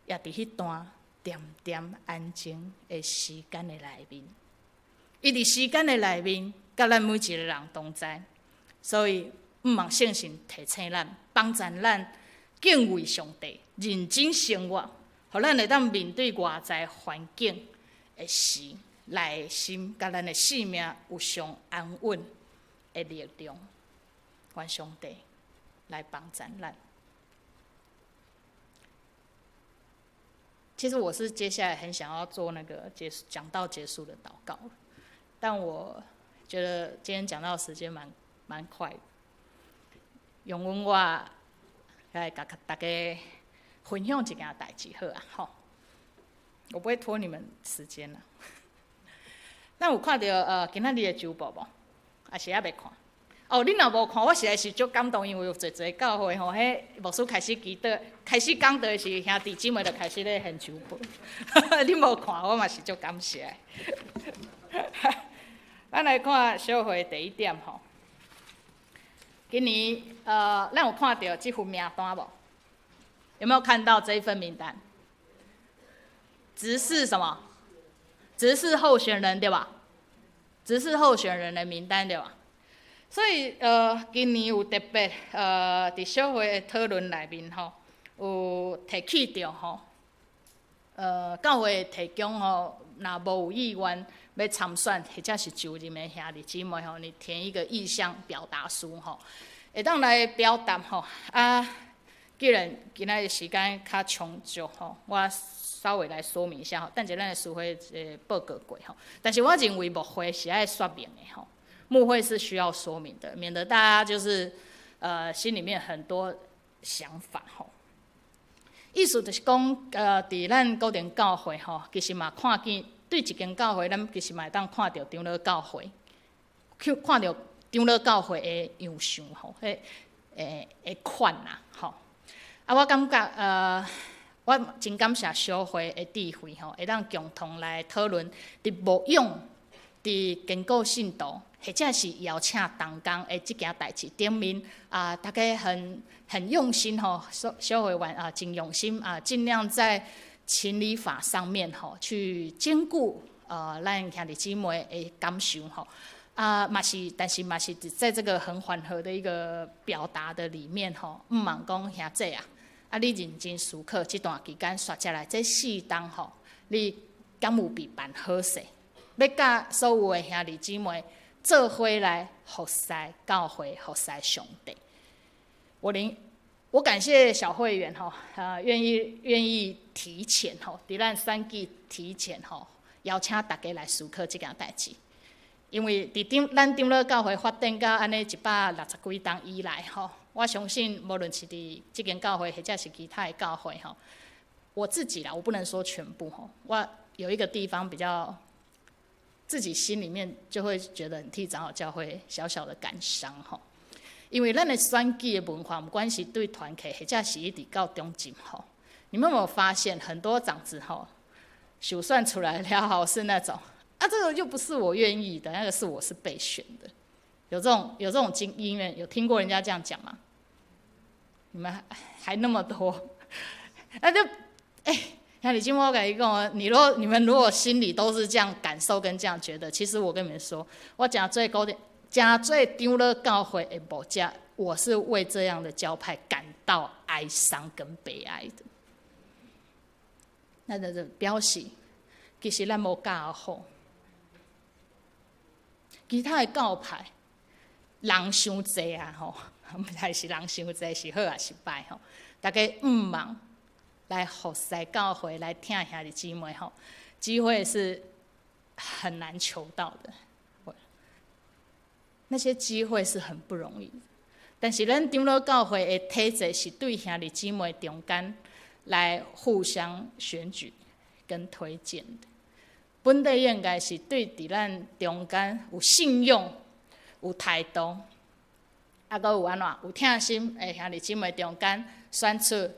也佇彼段恬恬安靜的時間的內面，伊佇時間的內面，佮咱每一个人同在，所以毋望聖神提醒咱，幫助咱敬畏上帝，認真生活，予咱會當面對外在環境的時，內心佮咱的性命有上安穩的力量。願上帝來幫助咱。其實我是接下來很想要做那個結束講到結束的禱告，但我覺得今天講到時間蠻快的，容阮我來共大家分享一件代誌好啊，吼！我不會拖你們時間啦。咱有看著今仔日的週報無？抑是猶未看？哦，恁若無看，我實在是足感動，因為有濟濟教會吼，彼牧師開始祈禱，開始講道時，兄弟姊妹就開始咧獻週報。恁無看，我嘛是足感謝。咱來看小會第一點吼。今年咱有看著這份名單無？有沒有看到這一份名單？執事什麼？執事候選人對吧？執事候選人的名單對吧？所以今年有特別佇小會的討論內面吼，有提起著吼，教會提供吼，若無有意願欲參選或者是就任的兄弟姊妹吼，你填一個意向表達書吼，會當來表達吼。啊，既然今仔日時間較充足吼，我稍微來說明一下吼。等一下咱的司會報告過吼，但是我認為牧會是愛說明的吼。牧會是需要說明的，免得大家就是心裡面很多想法吼。意思就是講，佇咱古亭教會吼，其實嘛看見對一間教會，咱其實嘛會當看著長老教會，去看著長老教會的樣相吼，彼的款啦吼。啊，我感覺我真感謝小會的智慧吼，會當共同來討論佇牧養、佇堅固信徒，或者是邀請同工的這件代誌頂面啊，大家很用心吼，小小會員啊，真用心啊，盡量在情理法上面吼去兼顧咱兄弟姊妹的感受吼。啊，嘛是，但是嘛是在這個很緩和的一個表達的裡面吼，毋茫講兄弟啊，啊你認真思考這段期間煞接來這四冬吼，你敢有被辦好勢？欲佮所有的兄弟姊妹做伙來服侍教會，服侍上帝。我感謝小會員吼，啊，願意提前吼，佇咱選舉提前吼，邀請大家來思考這件代誌。因為佇長咱長老教會發展到按呢160幾冬以來吼，我相信無論是佇這間教會，或者是其他的教會吼，我自己啦，我不能說全部吼，我有一個地方比較自己心裡面就會覺得很替長老教會小小的感傷吼，因為咱的選舉的文化，毋管是對團契，或者是一直到中正吼，你們有沒有發現很多長子吼，選算出來了後是那種啊，這個又不是我願意的，那個是我是被選的，有這種經驗，有聽過人家這樣講嗎？你們還那麼多，那就哎。那李金波共你講，你們如果心裡都是這樣感受跟這樣覺得，其實我跟你們說，我誠濟古亭，誠濟長老教會的牧者，我是為這樣的教派感到哀傷跟悲哀的。那就是表示，其實咱無教好，其他的教派人傷濟啊吼，毋知是人傷濟是好抑是歹吼，大家毋茫來服侍教會，來疼兄弟姊妹吼，機會是很難求到的。那些機會是很不容易的。但是咱長老教會的體制是對兄弟姊妹中間來互相選舉跟推薦的。本來應該是對佇咱中間有信用、有態度，啊，閣有按怎有疼心的兄弟姊妹中間選出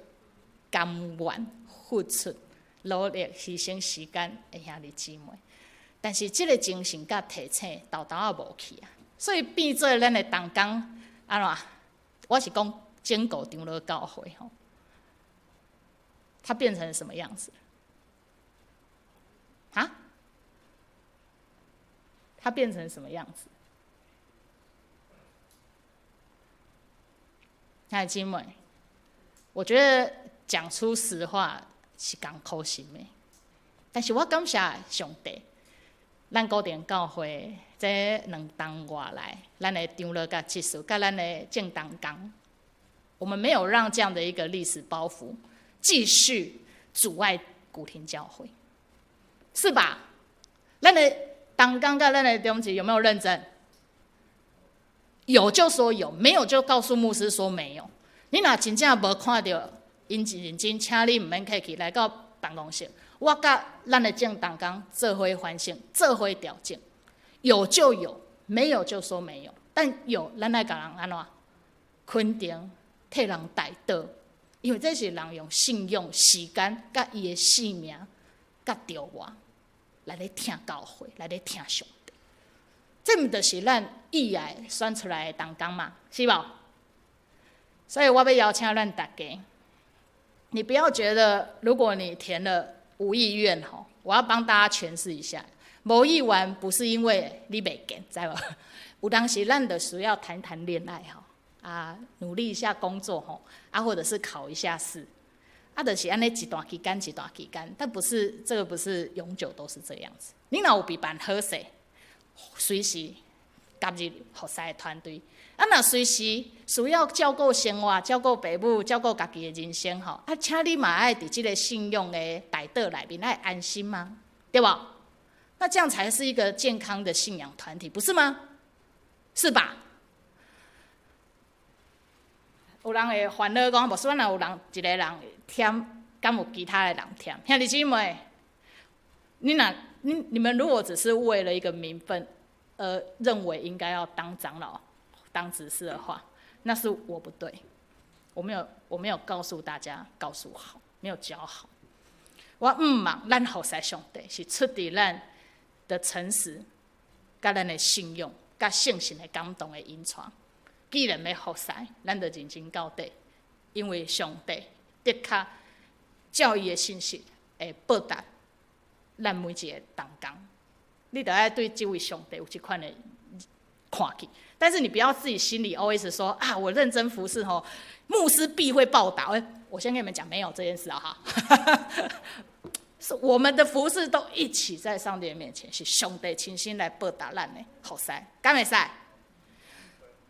甘願付出、努力、犧牲時間的兄弟姊妹。但是這個精神佮提醒，沓沓仔無去啊，所以變做咱的同工按怎？我是講整個長老教會吼，它變成什麼樣子？啊？它變成什麼樣子？兄弟姊妹，我覺得講出實話是艱苦心的，但是我感謝上帝，咱古亭教會這2冬外來，咱的長老佮執事，佮咱的正同工，我們沒有讓這樣的一個歷史包袱繼續阻礙古亭教會，是吧？咱的同工佮咱的中执有没有认真？有就说有，没有就告诉牧师说没有。你若真正无看著𪜶认真，请你毋免客气，来到办公室，我佮咱的正同工做伙反省，做伙调整。有就有，没有就说没有。但有，咱爱共人按怎肯定，替人代祷，因为这是人用信用、时间佮伊的性命佮著我来咧疼教会，来咧疼上帝。这毋就是咱意爱选出来的同工嘛，是无？所以我欲邀请咱大家，你不要觉得如果你填了无意愿吼，我要帮大家诠释一下，无意愿不是因为你袂见，知无？有当时咱就需要谈谈恋爱吼，啊，努力一下工作吼，啊，或者是考一下试，啊，就是按呢一段期间一段期间，但不是这个不是永久都是这样子。你若有备办好势，随时加入服侍的团队。啊，若随时需要照顾生活、照顾爸母、照顾家己的人生吼，啊，请你嘛爱伫这个信用的代祷内面爱安心吗？对无？那这样才是一个健康的信仰团体，不是吗？是吧？有人会烦恼讲，无说若有人一个人忝，敢有其他的人忝？兄弟姊妹，你若你你们如果只是为了一个名分而认为应该要当长老、当执事的话，那是我不对，我没有告诉大家，告诉好，没有教好。我毋望咱服侍上帝是出伫咱的诚实、佮咱的信用、佮圣神的感动的引带。既然欲服侍，咱就认真到底，因为上帝的确照伊的信实会报答咱每一个同工。你著爱对这位上帝有这款的看见，但是你不要自己心里 OS 说啊，我认真服侍吼，牧师必会报答。哎，我先跟你们讲，没有这件事啊哈。是我们的服侍都一起在上帝面前，是上帝亲身来报答咱的服侍，敢会使？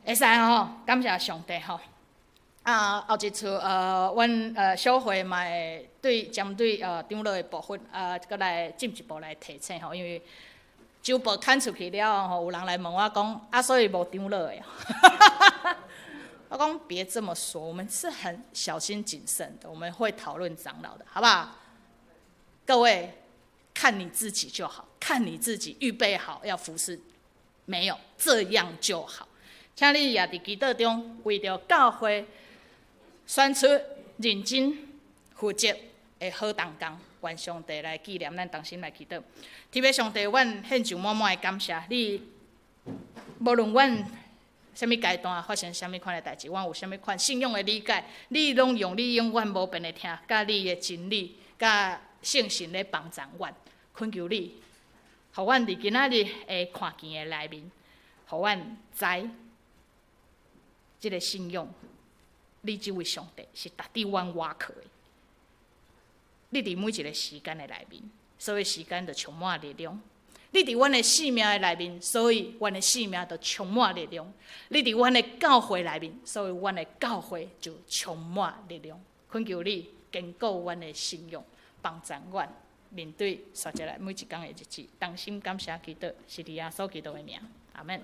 会使吼，感谢上帝吼。啊，后一次阮小会嘛会对针对长老的部分啊，阁来进一步来提醒吼，因为周报刊出去了后，有人来问我讲，啊，所以无长老的。我讲别这么说，我们是很小心谨慎的，我们会讨论长老的，好不好？各位看你自己就好，看你自己预备好要服侍没有，这样就好。请你也伫祈祷中，为著教会选出认真负责的好同工，愿上帝来纪念咱，同心来祈祷。天父上帝，阮献上满满的感谢你。无论阮啥物阶段发生啥物款的代志，阮有啥物款信仰的理解，你拢用你永远无变的疼，佮你的真理，佮圣神咧帮助阮。恳求你，予阮伫今仔日的看见的内面，予阮知这个信仰，你这位上帝是值得阮倚靠的。你伫每一个时间的内面，所以时间就充满力量。你伫阮的生命的内面，所以阮的生命就充满力量。你伫阮的教会内面，所以阮的教会就充满力量。恳求你坚固阮的信仰，帮助阮面对续落来每一工的日子。同心感谢基督，是伫耶稣基督的名，阿们。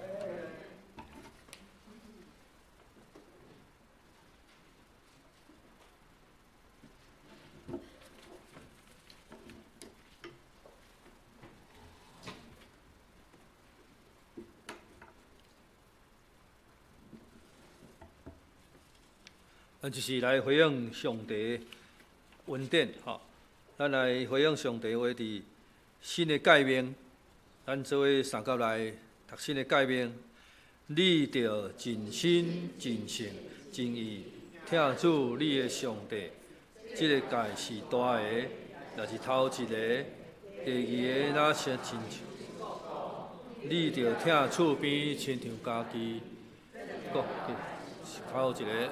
咱就是来回应上帝恩典，吼！咱来回应上帝话，伫新的诫命，咱做伙三甲来读新的诫命。你著尽心、尽性、尽意疼主你的上帝。这个诫是大的，也是头一个。第二个若是亲像，你著疼厝边亲像家己。阁头一个。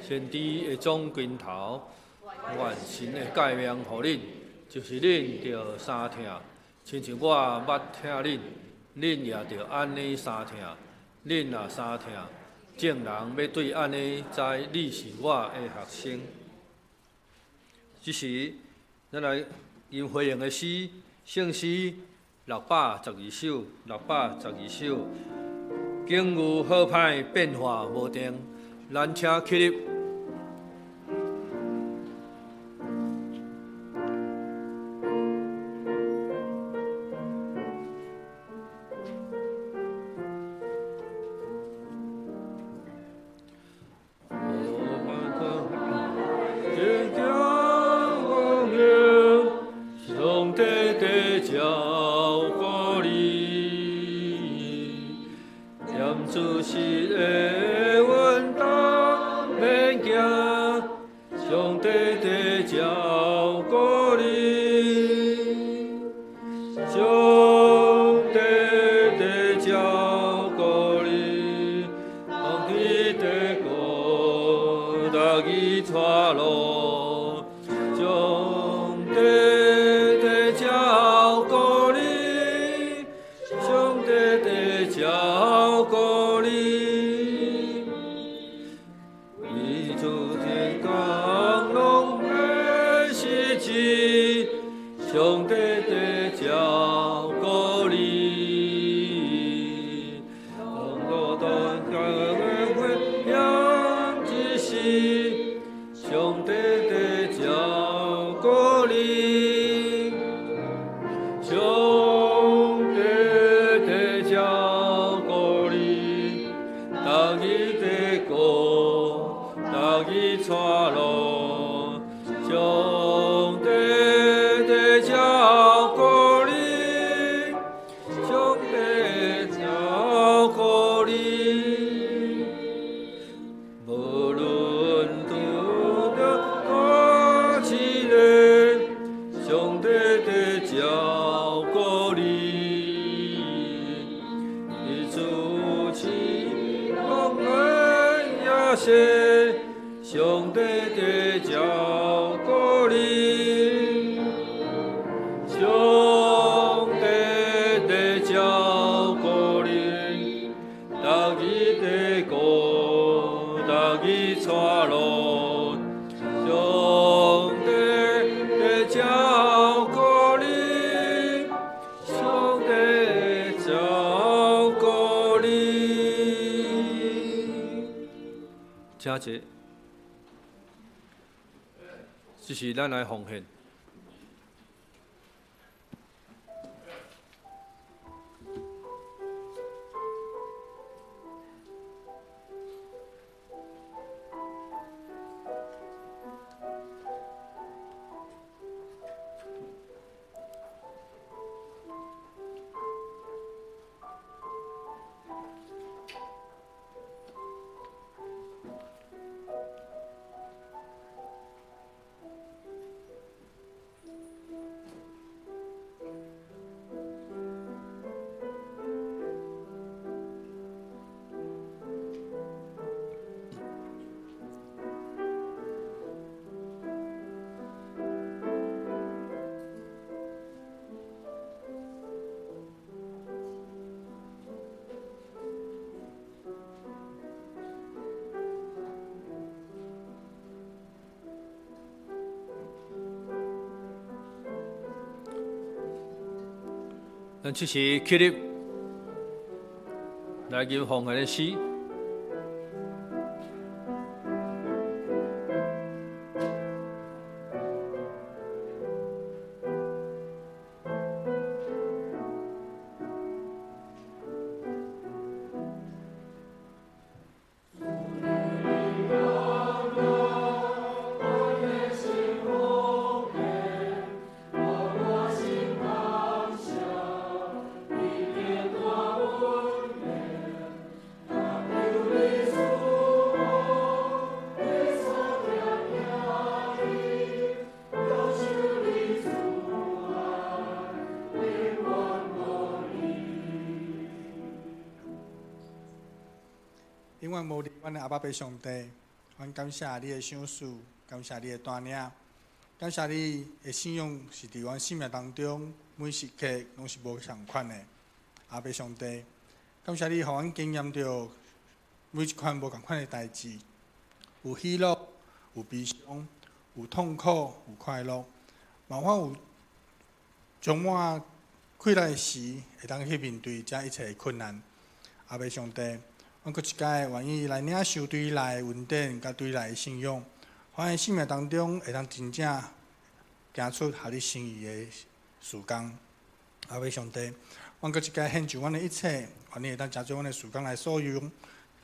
先知会掌拳头，愿神的诫命予恁，就是恁著相疼，亲像我捌疼恁，恁也著按呢相疼。恁若相疼，众人欲对按呢知你是我的学生。这时，咱来吟回应的诗，圣诗612首，612首，境遇好歹變化無定，咱請起立。請坐，這是咱來奉獻。咱這時起立來吟奉獻的詩。永遠無離阮的阿爸父上帝，阮感謝你的賞賜，感謝你的帶領，感謝你的信仰是佇阮生命當中每時刻攏是無仝款的。阿爸上帝，感謝你予阮經驗著每一款無仝款的代誌，有喜樂，有悲傷，有痛苦，有快樂，嘛阮有充滿氣力時，會當去面對這一切的困難。阿爸上帝，阮閣一擺願意來領受對你來的恩典，佮對你來的信仰，阮的生命當中會當真正行出合你心意的事工。阿爸上帝，阮閣一擺獻上阮的一切，願你會當成做阮的事工來所用，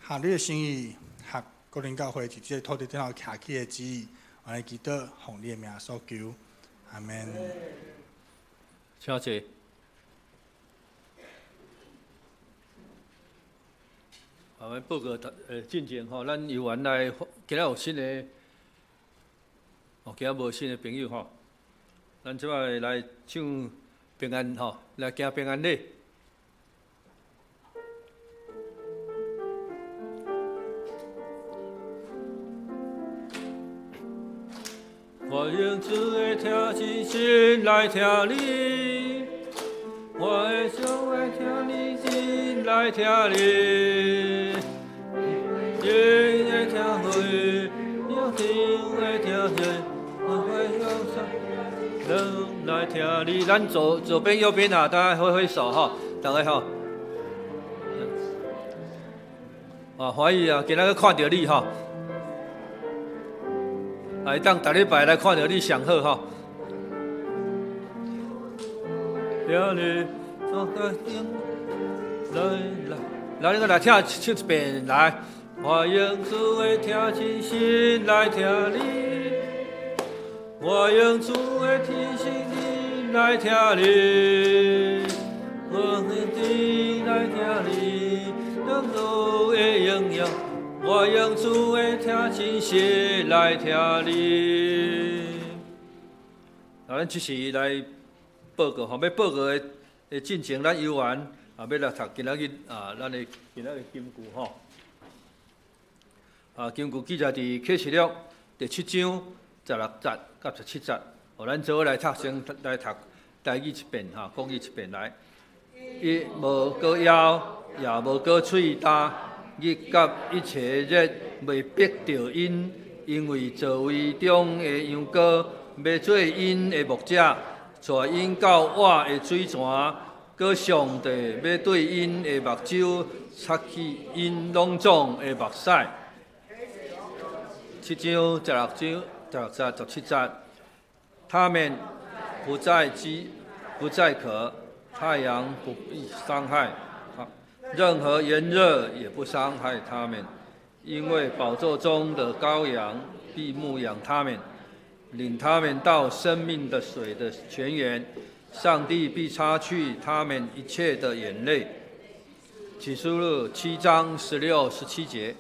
合你的心意，合哥林教會佇這个土地頂頭徛起的旨意，阮來祈禱，奉你的名所求，阿門。請坐。啊，阮報告進前吼，咱猶原來今仔有新的，哦，今仔無新的朋友吼，咱這擺來唱平安吼，來行平安禮。我用主的聽真心來聽你，我的心會聽你心來聽你，心會聽會，用心會聽會，我會用心來聽你。咱左邊右邊啊，大家揮揮手哈，大家好。啊，歡喜啊，今仔日看著你哈。啊，會當逐禮拜來看著你上好吼。聽你，來來來，你閣來聽唱一遍來。我用主的聽真心來聽你，我用主的聽心來聽你，我用心來聽你，咱主的榮耀。我用主的聽真心來聽你。啊，咱這時來報告吼，欲報告的進前，咱猶原啊，欲來讀今仔日啊，咱的今仔日金句吼。啊，金句記載佇啟示錄第七章十六節佮十七節。予咱做伙來讀，先來讀台語一遍哈，國語一遍來。伊無割腰，也無割喙焦。日佮一切熱袂逼著𪜶，因為座位中的羊羔欲做𪜶的牧者，帶𪜶到活的水泉，閣上帝欲對𪜶的目睭擦去𪜶攏總的目屎。七章十六章十六節十七節，他們不再飢，不再渴，太陽不必傷害。任何炎熱也不傷害他們，因為寶座中的羔羊必牧養他們，領他們到生命的水的泉源。上帝必擦去他們一切的眼淚。啟示錄7章16、17節。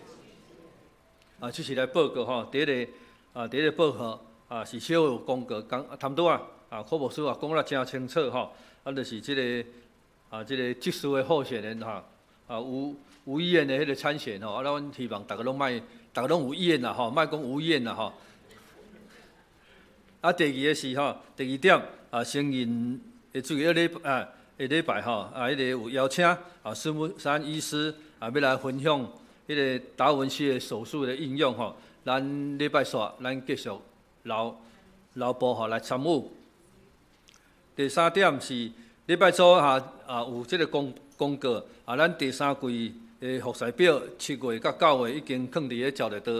啊，這是來報告吼，第一個啊，第一個報告啊，是小有公告講差不多啊，啊，柯牧師也講得真清楚吼，啊，就是這個啊，這個執事的候選人哈。啊，無意願的彼個參選吼，啊，阮希望逐个攏莫，逐个攏有意願啦吼，莫講無意願啦吼。啊，第二个是吼，第二點啊，承認會注意一禮啊，下禮拜吼，啊，彼個有邀請啊，孫木山醫師啊，欲來分享彼個達文西的手術的應用吼。咱禮拜四咱繼續留步吼來參與。第三點是禮拜初哈啊有這個公告啊，咱第三季的服事表7月佮9月已經囥佇咧交流道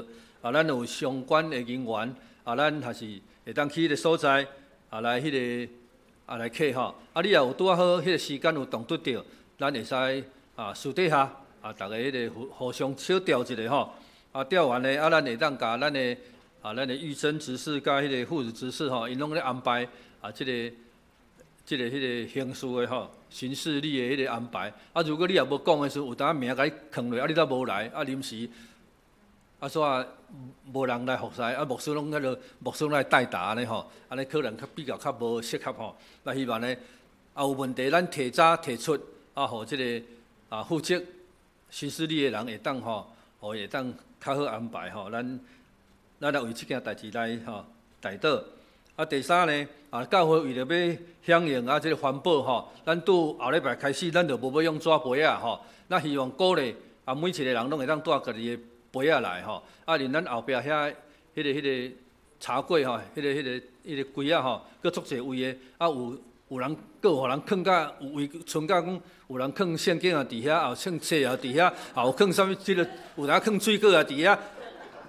啊，咱有相關的人員啊，咱還是會當去彼個所在啊來彼個啊來客吼啊，你若有拄仔好彼個時間有動拄著，咱會使啊私底下啊，逐家彼個互相小調一下吼啊，調完咧啊，咱會當共咱的啊，咱的玉珍執事佮彼個副執事吼，𪜶攏咧安排啊，這個彼個形式的吼，行事曆的彼個安排。啊，如果你也無講的時陣，有當名共你囥落，啊，你都無來，啊，臨時啊，煞無人來服侍，啊，牧師攏彼個牧師攏來代答按呢吼，按呢可能較比較較無適合吼。那希望呢，啊有問題咱提早提出，啊，予這个啊負責行事曆的人會當吼，予會當較好安排吼。咱來為這件代誌來吼代禱。啊，第三呢，啊，教會為著欲響應啊，這个環保吼，咱拄後禮拜開始，咱就無欲用紙杯仔吼。咱希望鼓勵啊，每一個人攏會當帶家己的杯仔來吼。啊，連咱後壁遐彼個茶櫃吼，彼個櫃仔吼，閣足濟位的，啊有有人閣有予人囥甲有位剩甲講，有人囥聖經也佇遐，也囥冊也佇遐，也有囥啥物這个，有人囥水果也佇遐。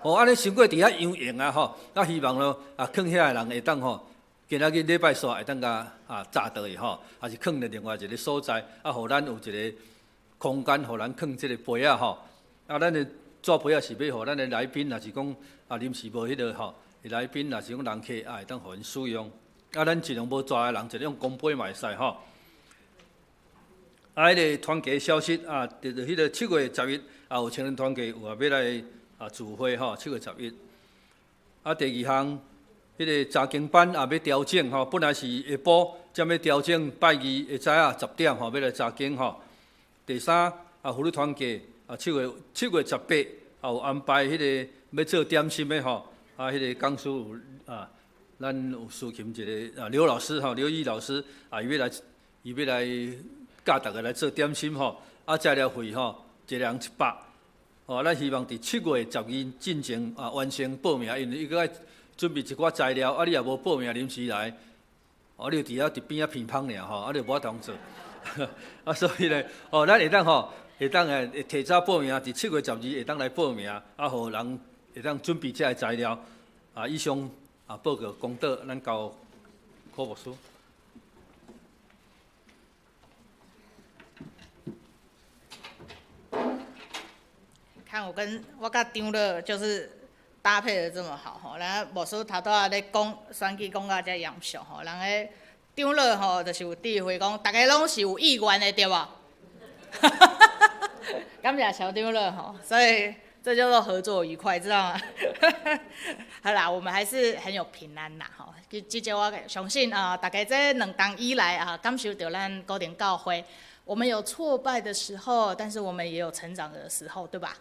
吼，按呢傷過佇遐洋用啊吼，啊希望咯啊囥遐的人會當吼，今仔日禮拜煞會當共啊紮倒去吼，抑是囥佇另外一个所在，啊，予咱有一个空間，予咱囥這个杯仔吼。啊，咱的紙杯仔是欲予咱的來賓，若是講啊臨時無彼个吼，來賓若是講人客啊，會當予𪜶使用。啊，咱盡量無濟个人，盡量用公杯嘛會使吼。啊，彼个團契消息啊，佇彼个7月11啊，有青年團契有啊，欲來啊聚會吼，7月11。啊，第二項，彼个查經班也欲調整吼，本來是下晡，才欲調整拜二下早啊10點吼，欲來查經吼。第三啊，婦女團契啊，7月18啊有安排彼个欲做點心的吼，啊，彼个講師有啊。咱有司琴一个啊，劉老師吼，劉毅老師啊，伊欲來教逐家來做點心吼，啊，材料費吼，一人100，吼，咱希望佇7月12進前啊完成報名，因為伊閣愛準備一寡材料，啊，你若無報名臨時來，哦，你就佇遐佇邊仔鼻芳爾吼，啊，你就無法度做，啊，所以咧，哦，咱會當吼，會當會提早報名，佇7月12會當來報名，啊，予人會當準備這个材料，啊，以上。啊，報告講道，咱交柯牧師。看我跟我佮張老就是搭配得這麼好吼，然後牧師頭拄仔咧講選舉講甲遮嚴肅吼，人彼長老吼就是有智慧講，逐个攏是有意願的對無？感謝小長老吼，所以。這叫做合作愉快，知道嗎？好啦，我們還是很有平安啦，吼。至少我相信啊，大家這兩冬以來啊，感受著咱高點教會，我們有挫敗的時候，但是我們也有成長的時候，對吧？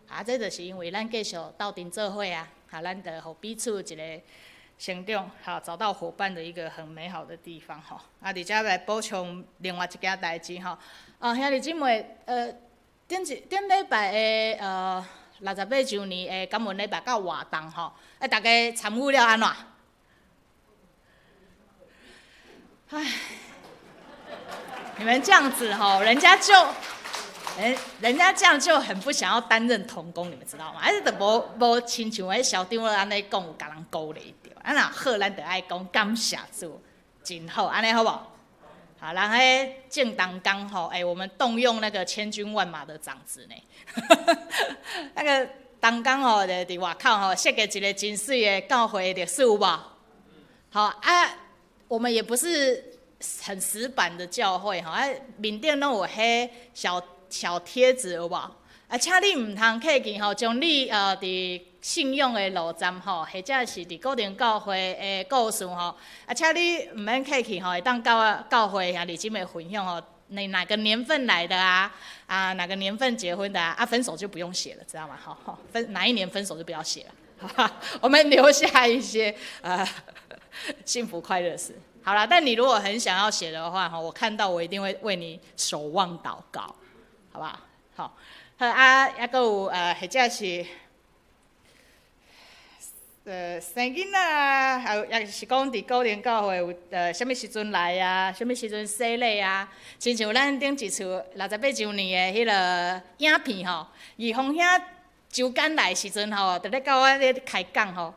啊，這就是因為咱繼續鬥陣做伙啊，啊，咱就予彼此一个成長，好，找到夥伴的一個很美好的地方，吼。啊，佇遮來補充另外一件代誌，吼。啊，兄弟姊妹，頂一頂禮拜的68週年的感恩禮拜佮活動吼，啊，大家參與了按怎？唉，你們這樣子吼，人家就，人家這樣就很不想要擔任同工，你們知道嗎？啊，就無無親像彼小長老按呢講，有共人鼓勵著。啊，若好，咱就愛講感謝主，真好，按呢好無？好，然後正當剛吼，欸，我們動用那個千軍萬馬的長子呢，那個當剛吼，就佇外口吼設計一個真媠的教會歷史有無？好啊，我們也不是很死板的教會吼，啊，面頂攏有彼小小貼紙有無？啊，請你毋通客氣吼，將你佇信仰的路站吼，或者是佇高靈教會的故事吼，啊，請你毋免客氣吼，會當佮教會兄弟姊妹分享吼，你哪個年份來的啊？啊，哪個年份結婚的啊？啊，分手就不用寫了，知道嗎？好，分哪一年分手就不要寫了，好吧？我們留下一些幸福快樂事。好啦，但你如果很想要寫的話，吼，我看到我一定會為你守望禱告，好不好？好，好啊，抑閣有或者是。生囡仔，還有抑是講佇高靈教會有啥物時陣來啊？啥物時陣洗禮啊？親像咱頂一次68週年的彼个影片吼，義峰兄周間來時陣吼，就咧佮我咧開講吼，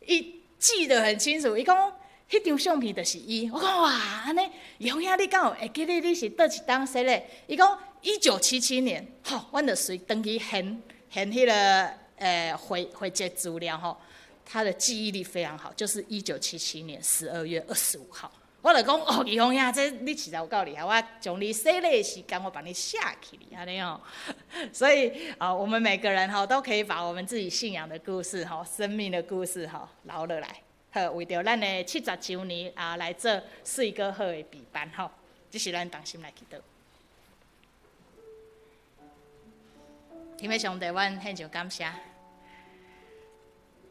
伊記得很清楚，伊講彼張相片就是伊。我講哇，按呢，義峰兄你敢有會記得你是佗一冬洗禮？伊講1977年，吼，阮就隨轉去現現彼个匯集資料吼。他的記憶力非常好，就是1977年12月25號。我就講哦，義峰兄，這你實在有夠厲害，我將你洗禮的時間我幫你寫起來，按呢哦。所以啊，我們每個人哈都可以把我們自己信仰的故事哈、生命的故事哈留落來，好，為著咱的70週年啊來做媠閣好的備辦吼，這是咱同心來祈禱。天父上帝，阮獻上感謝。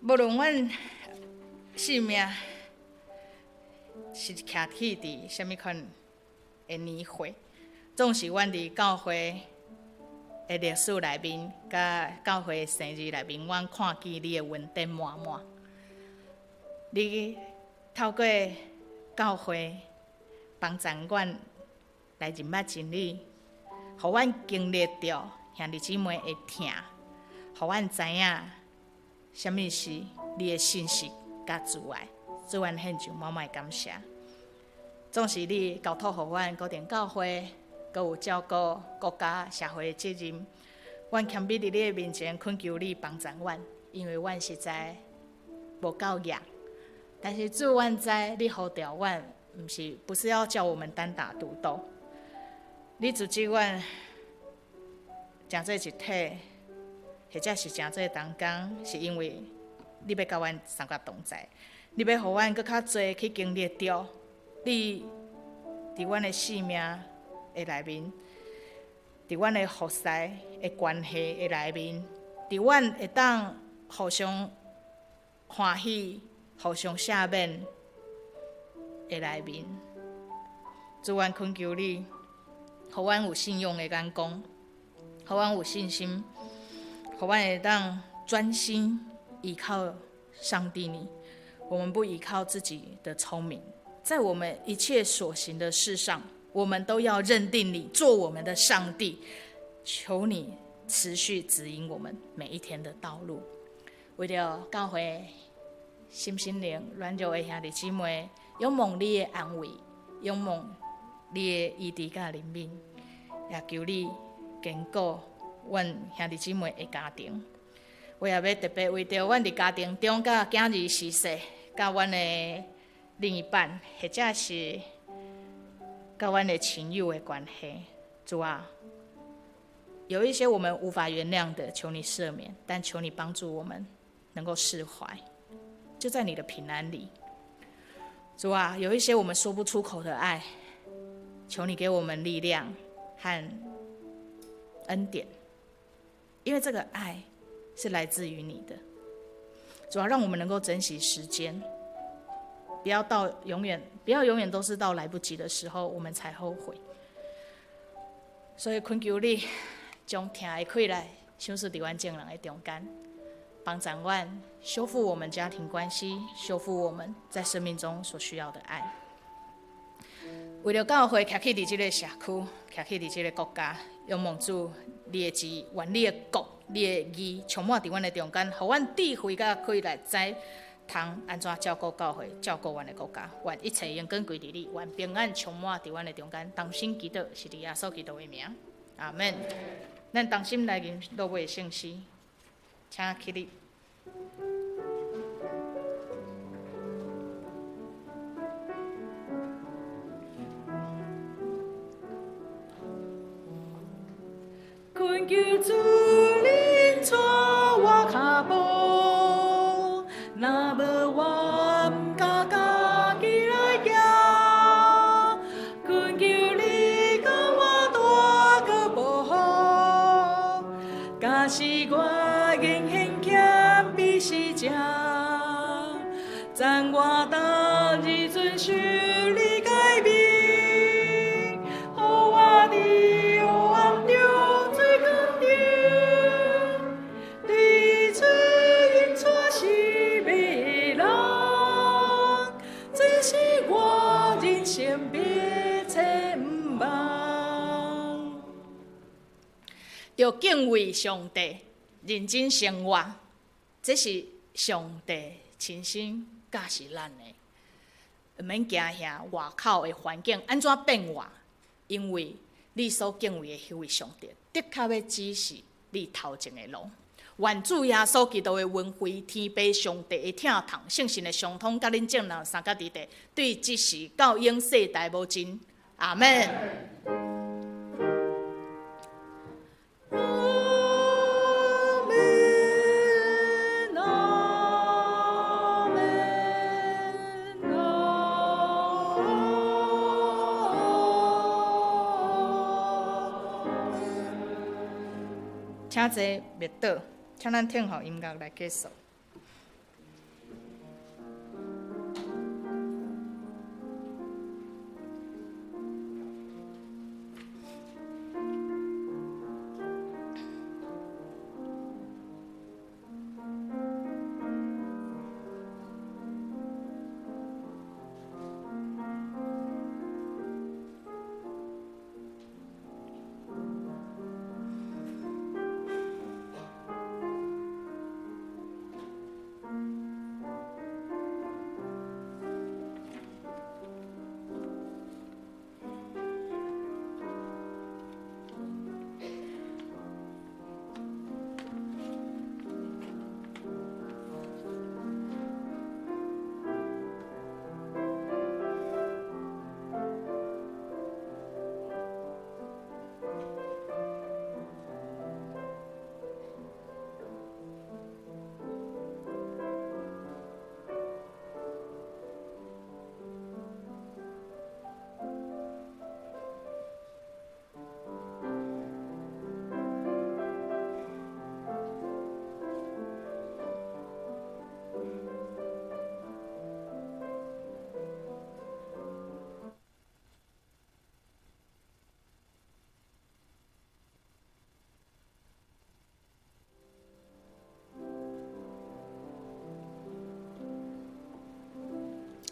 無論阮性命是徛起佇啥物款的年歲，總是阮佇教會的歷史內面，佮教會的生日內面，阮看見你的恩典滿滿。你透過教會幫助阮來認捌真理，予阮經歷著兄弟姊妹的疼，予阮知影啥物是你的信實佮慈愛。主，阮獻上滿滿的感謝。總是你交託予阮固定教會，閣有照顧國家社會的責任。阮謙卑佇你的面前，懇求你幫助阮，因為阮實在無夠額。但是主，阮知你呼召阮，毋是不是要叫我們單打獨鬥。你組織阮成做一體，或者是成做同工，是因為你欲佮阮三個同在，你欲予阮閣較濟去經歷著你佇阮的生命的內面，佇阮的服侍的關係的內面，佇阮會當互相歡喜、互相赦免的內面，主，阮懇求你，予阮有信仰的眼光，予阮有信心，予阮會當專心依靠上帝你。我們不依靠自己的聰明，在我們一切所行的事上，我們都要認定你做我們的上帝。求你持續指引我們每一天的道路。為著教會身心靈軟弱的兄弟姊妹，仰望你的安慰，仰望你的醫治佮憐憫，也求你堅固阮兄弟姊妹的家庭。我也欲特別為著阮佇家庭中佮囝兒媳婿，佮阮的另一半，或者是佮阮的親友的關係，主啊，有一些我們無法原諒的，求你赦免，但求你幫助我們能夠釋懷，就在你的平安裡。主啊，有一些我們說不出口的愛，求你給我們力量和恩典，因為這個愛是來自於你的。主啊，讓我們能夠珍惜時間，不要到永遠，不要永遠都是到來不及的時候，我們才後悔。所以懇求你將疼的氣力賞賜佇阮眾人的中間，幫助阮修復我們家庭關係，修復我們在生命中所需要的愛。為著教會徛起佇這个社區，徛起佇這个國家，仰望主你的旨意，願你的國、你的義充滿佇阮的中間，予阮智慧佮氣力知通按怎照顧教會、照顧阮的國家。願一切榮光歸佇你，願平安充滿佇阮的中間。同心祈禱，是佇耶穌基督的名，阿們。咱同心來吟落尾的聖詩，請起立。懇求主恁帶我跤步，若無我毋敢家己來行。懇求你共我帶閣保護，假使我言行欠比是正，讚我逐日遵守你誡命，予我佇黑暗中做光燈，對找𪜶帶是迷人，這是我人生必切毋望。著敬畏上帝，認真生活，這是上帝親身教示咱的。毋免驚嚇外口的環境按怎變化，因為你所敬畏的彼位上帝，的確欲指示你頭前的路。願主耶穌基督的恩惠、天父上帝的疼痛、聖神的相通，佮恁眾人相佮佇地，對這時到永世代無盡。阿們。阿們，阿們，阿們。請坐默禱，請咱聽候音樂來結束。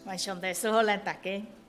願上帝賜福咱大家。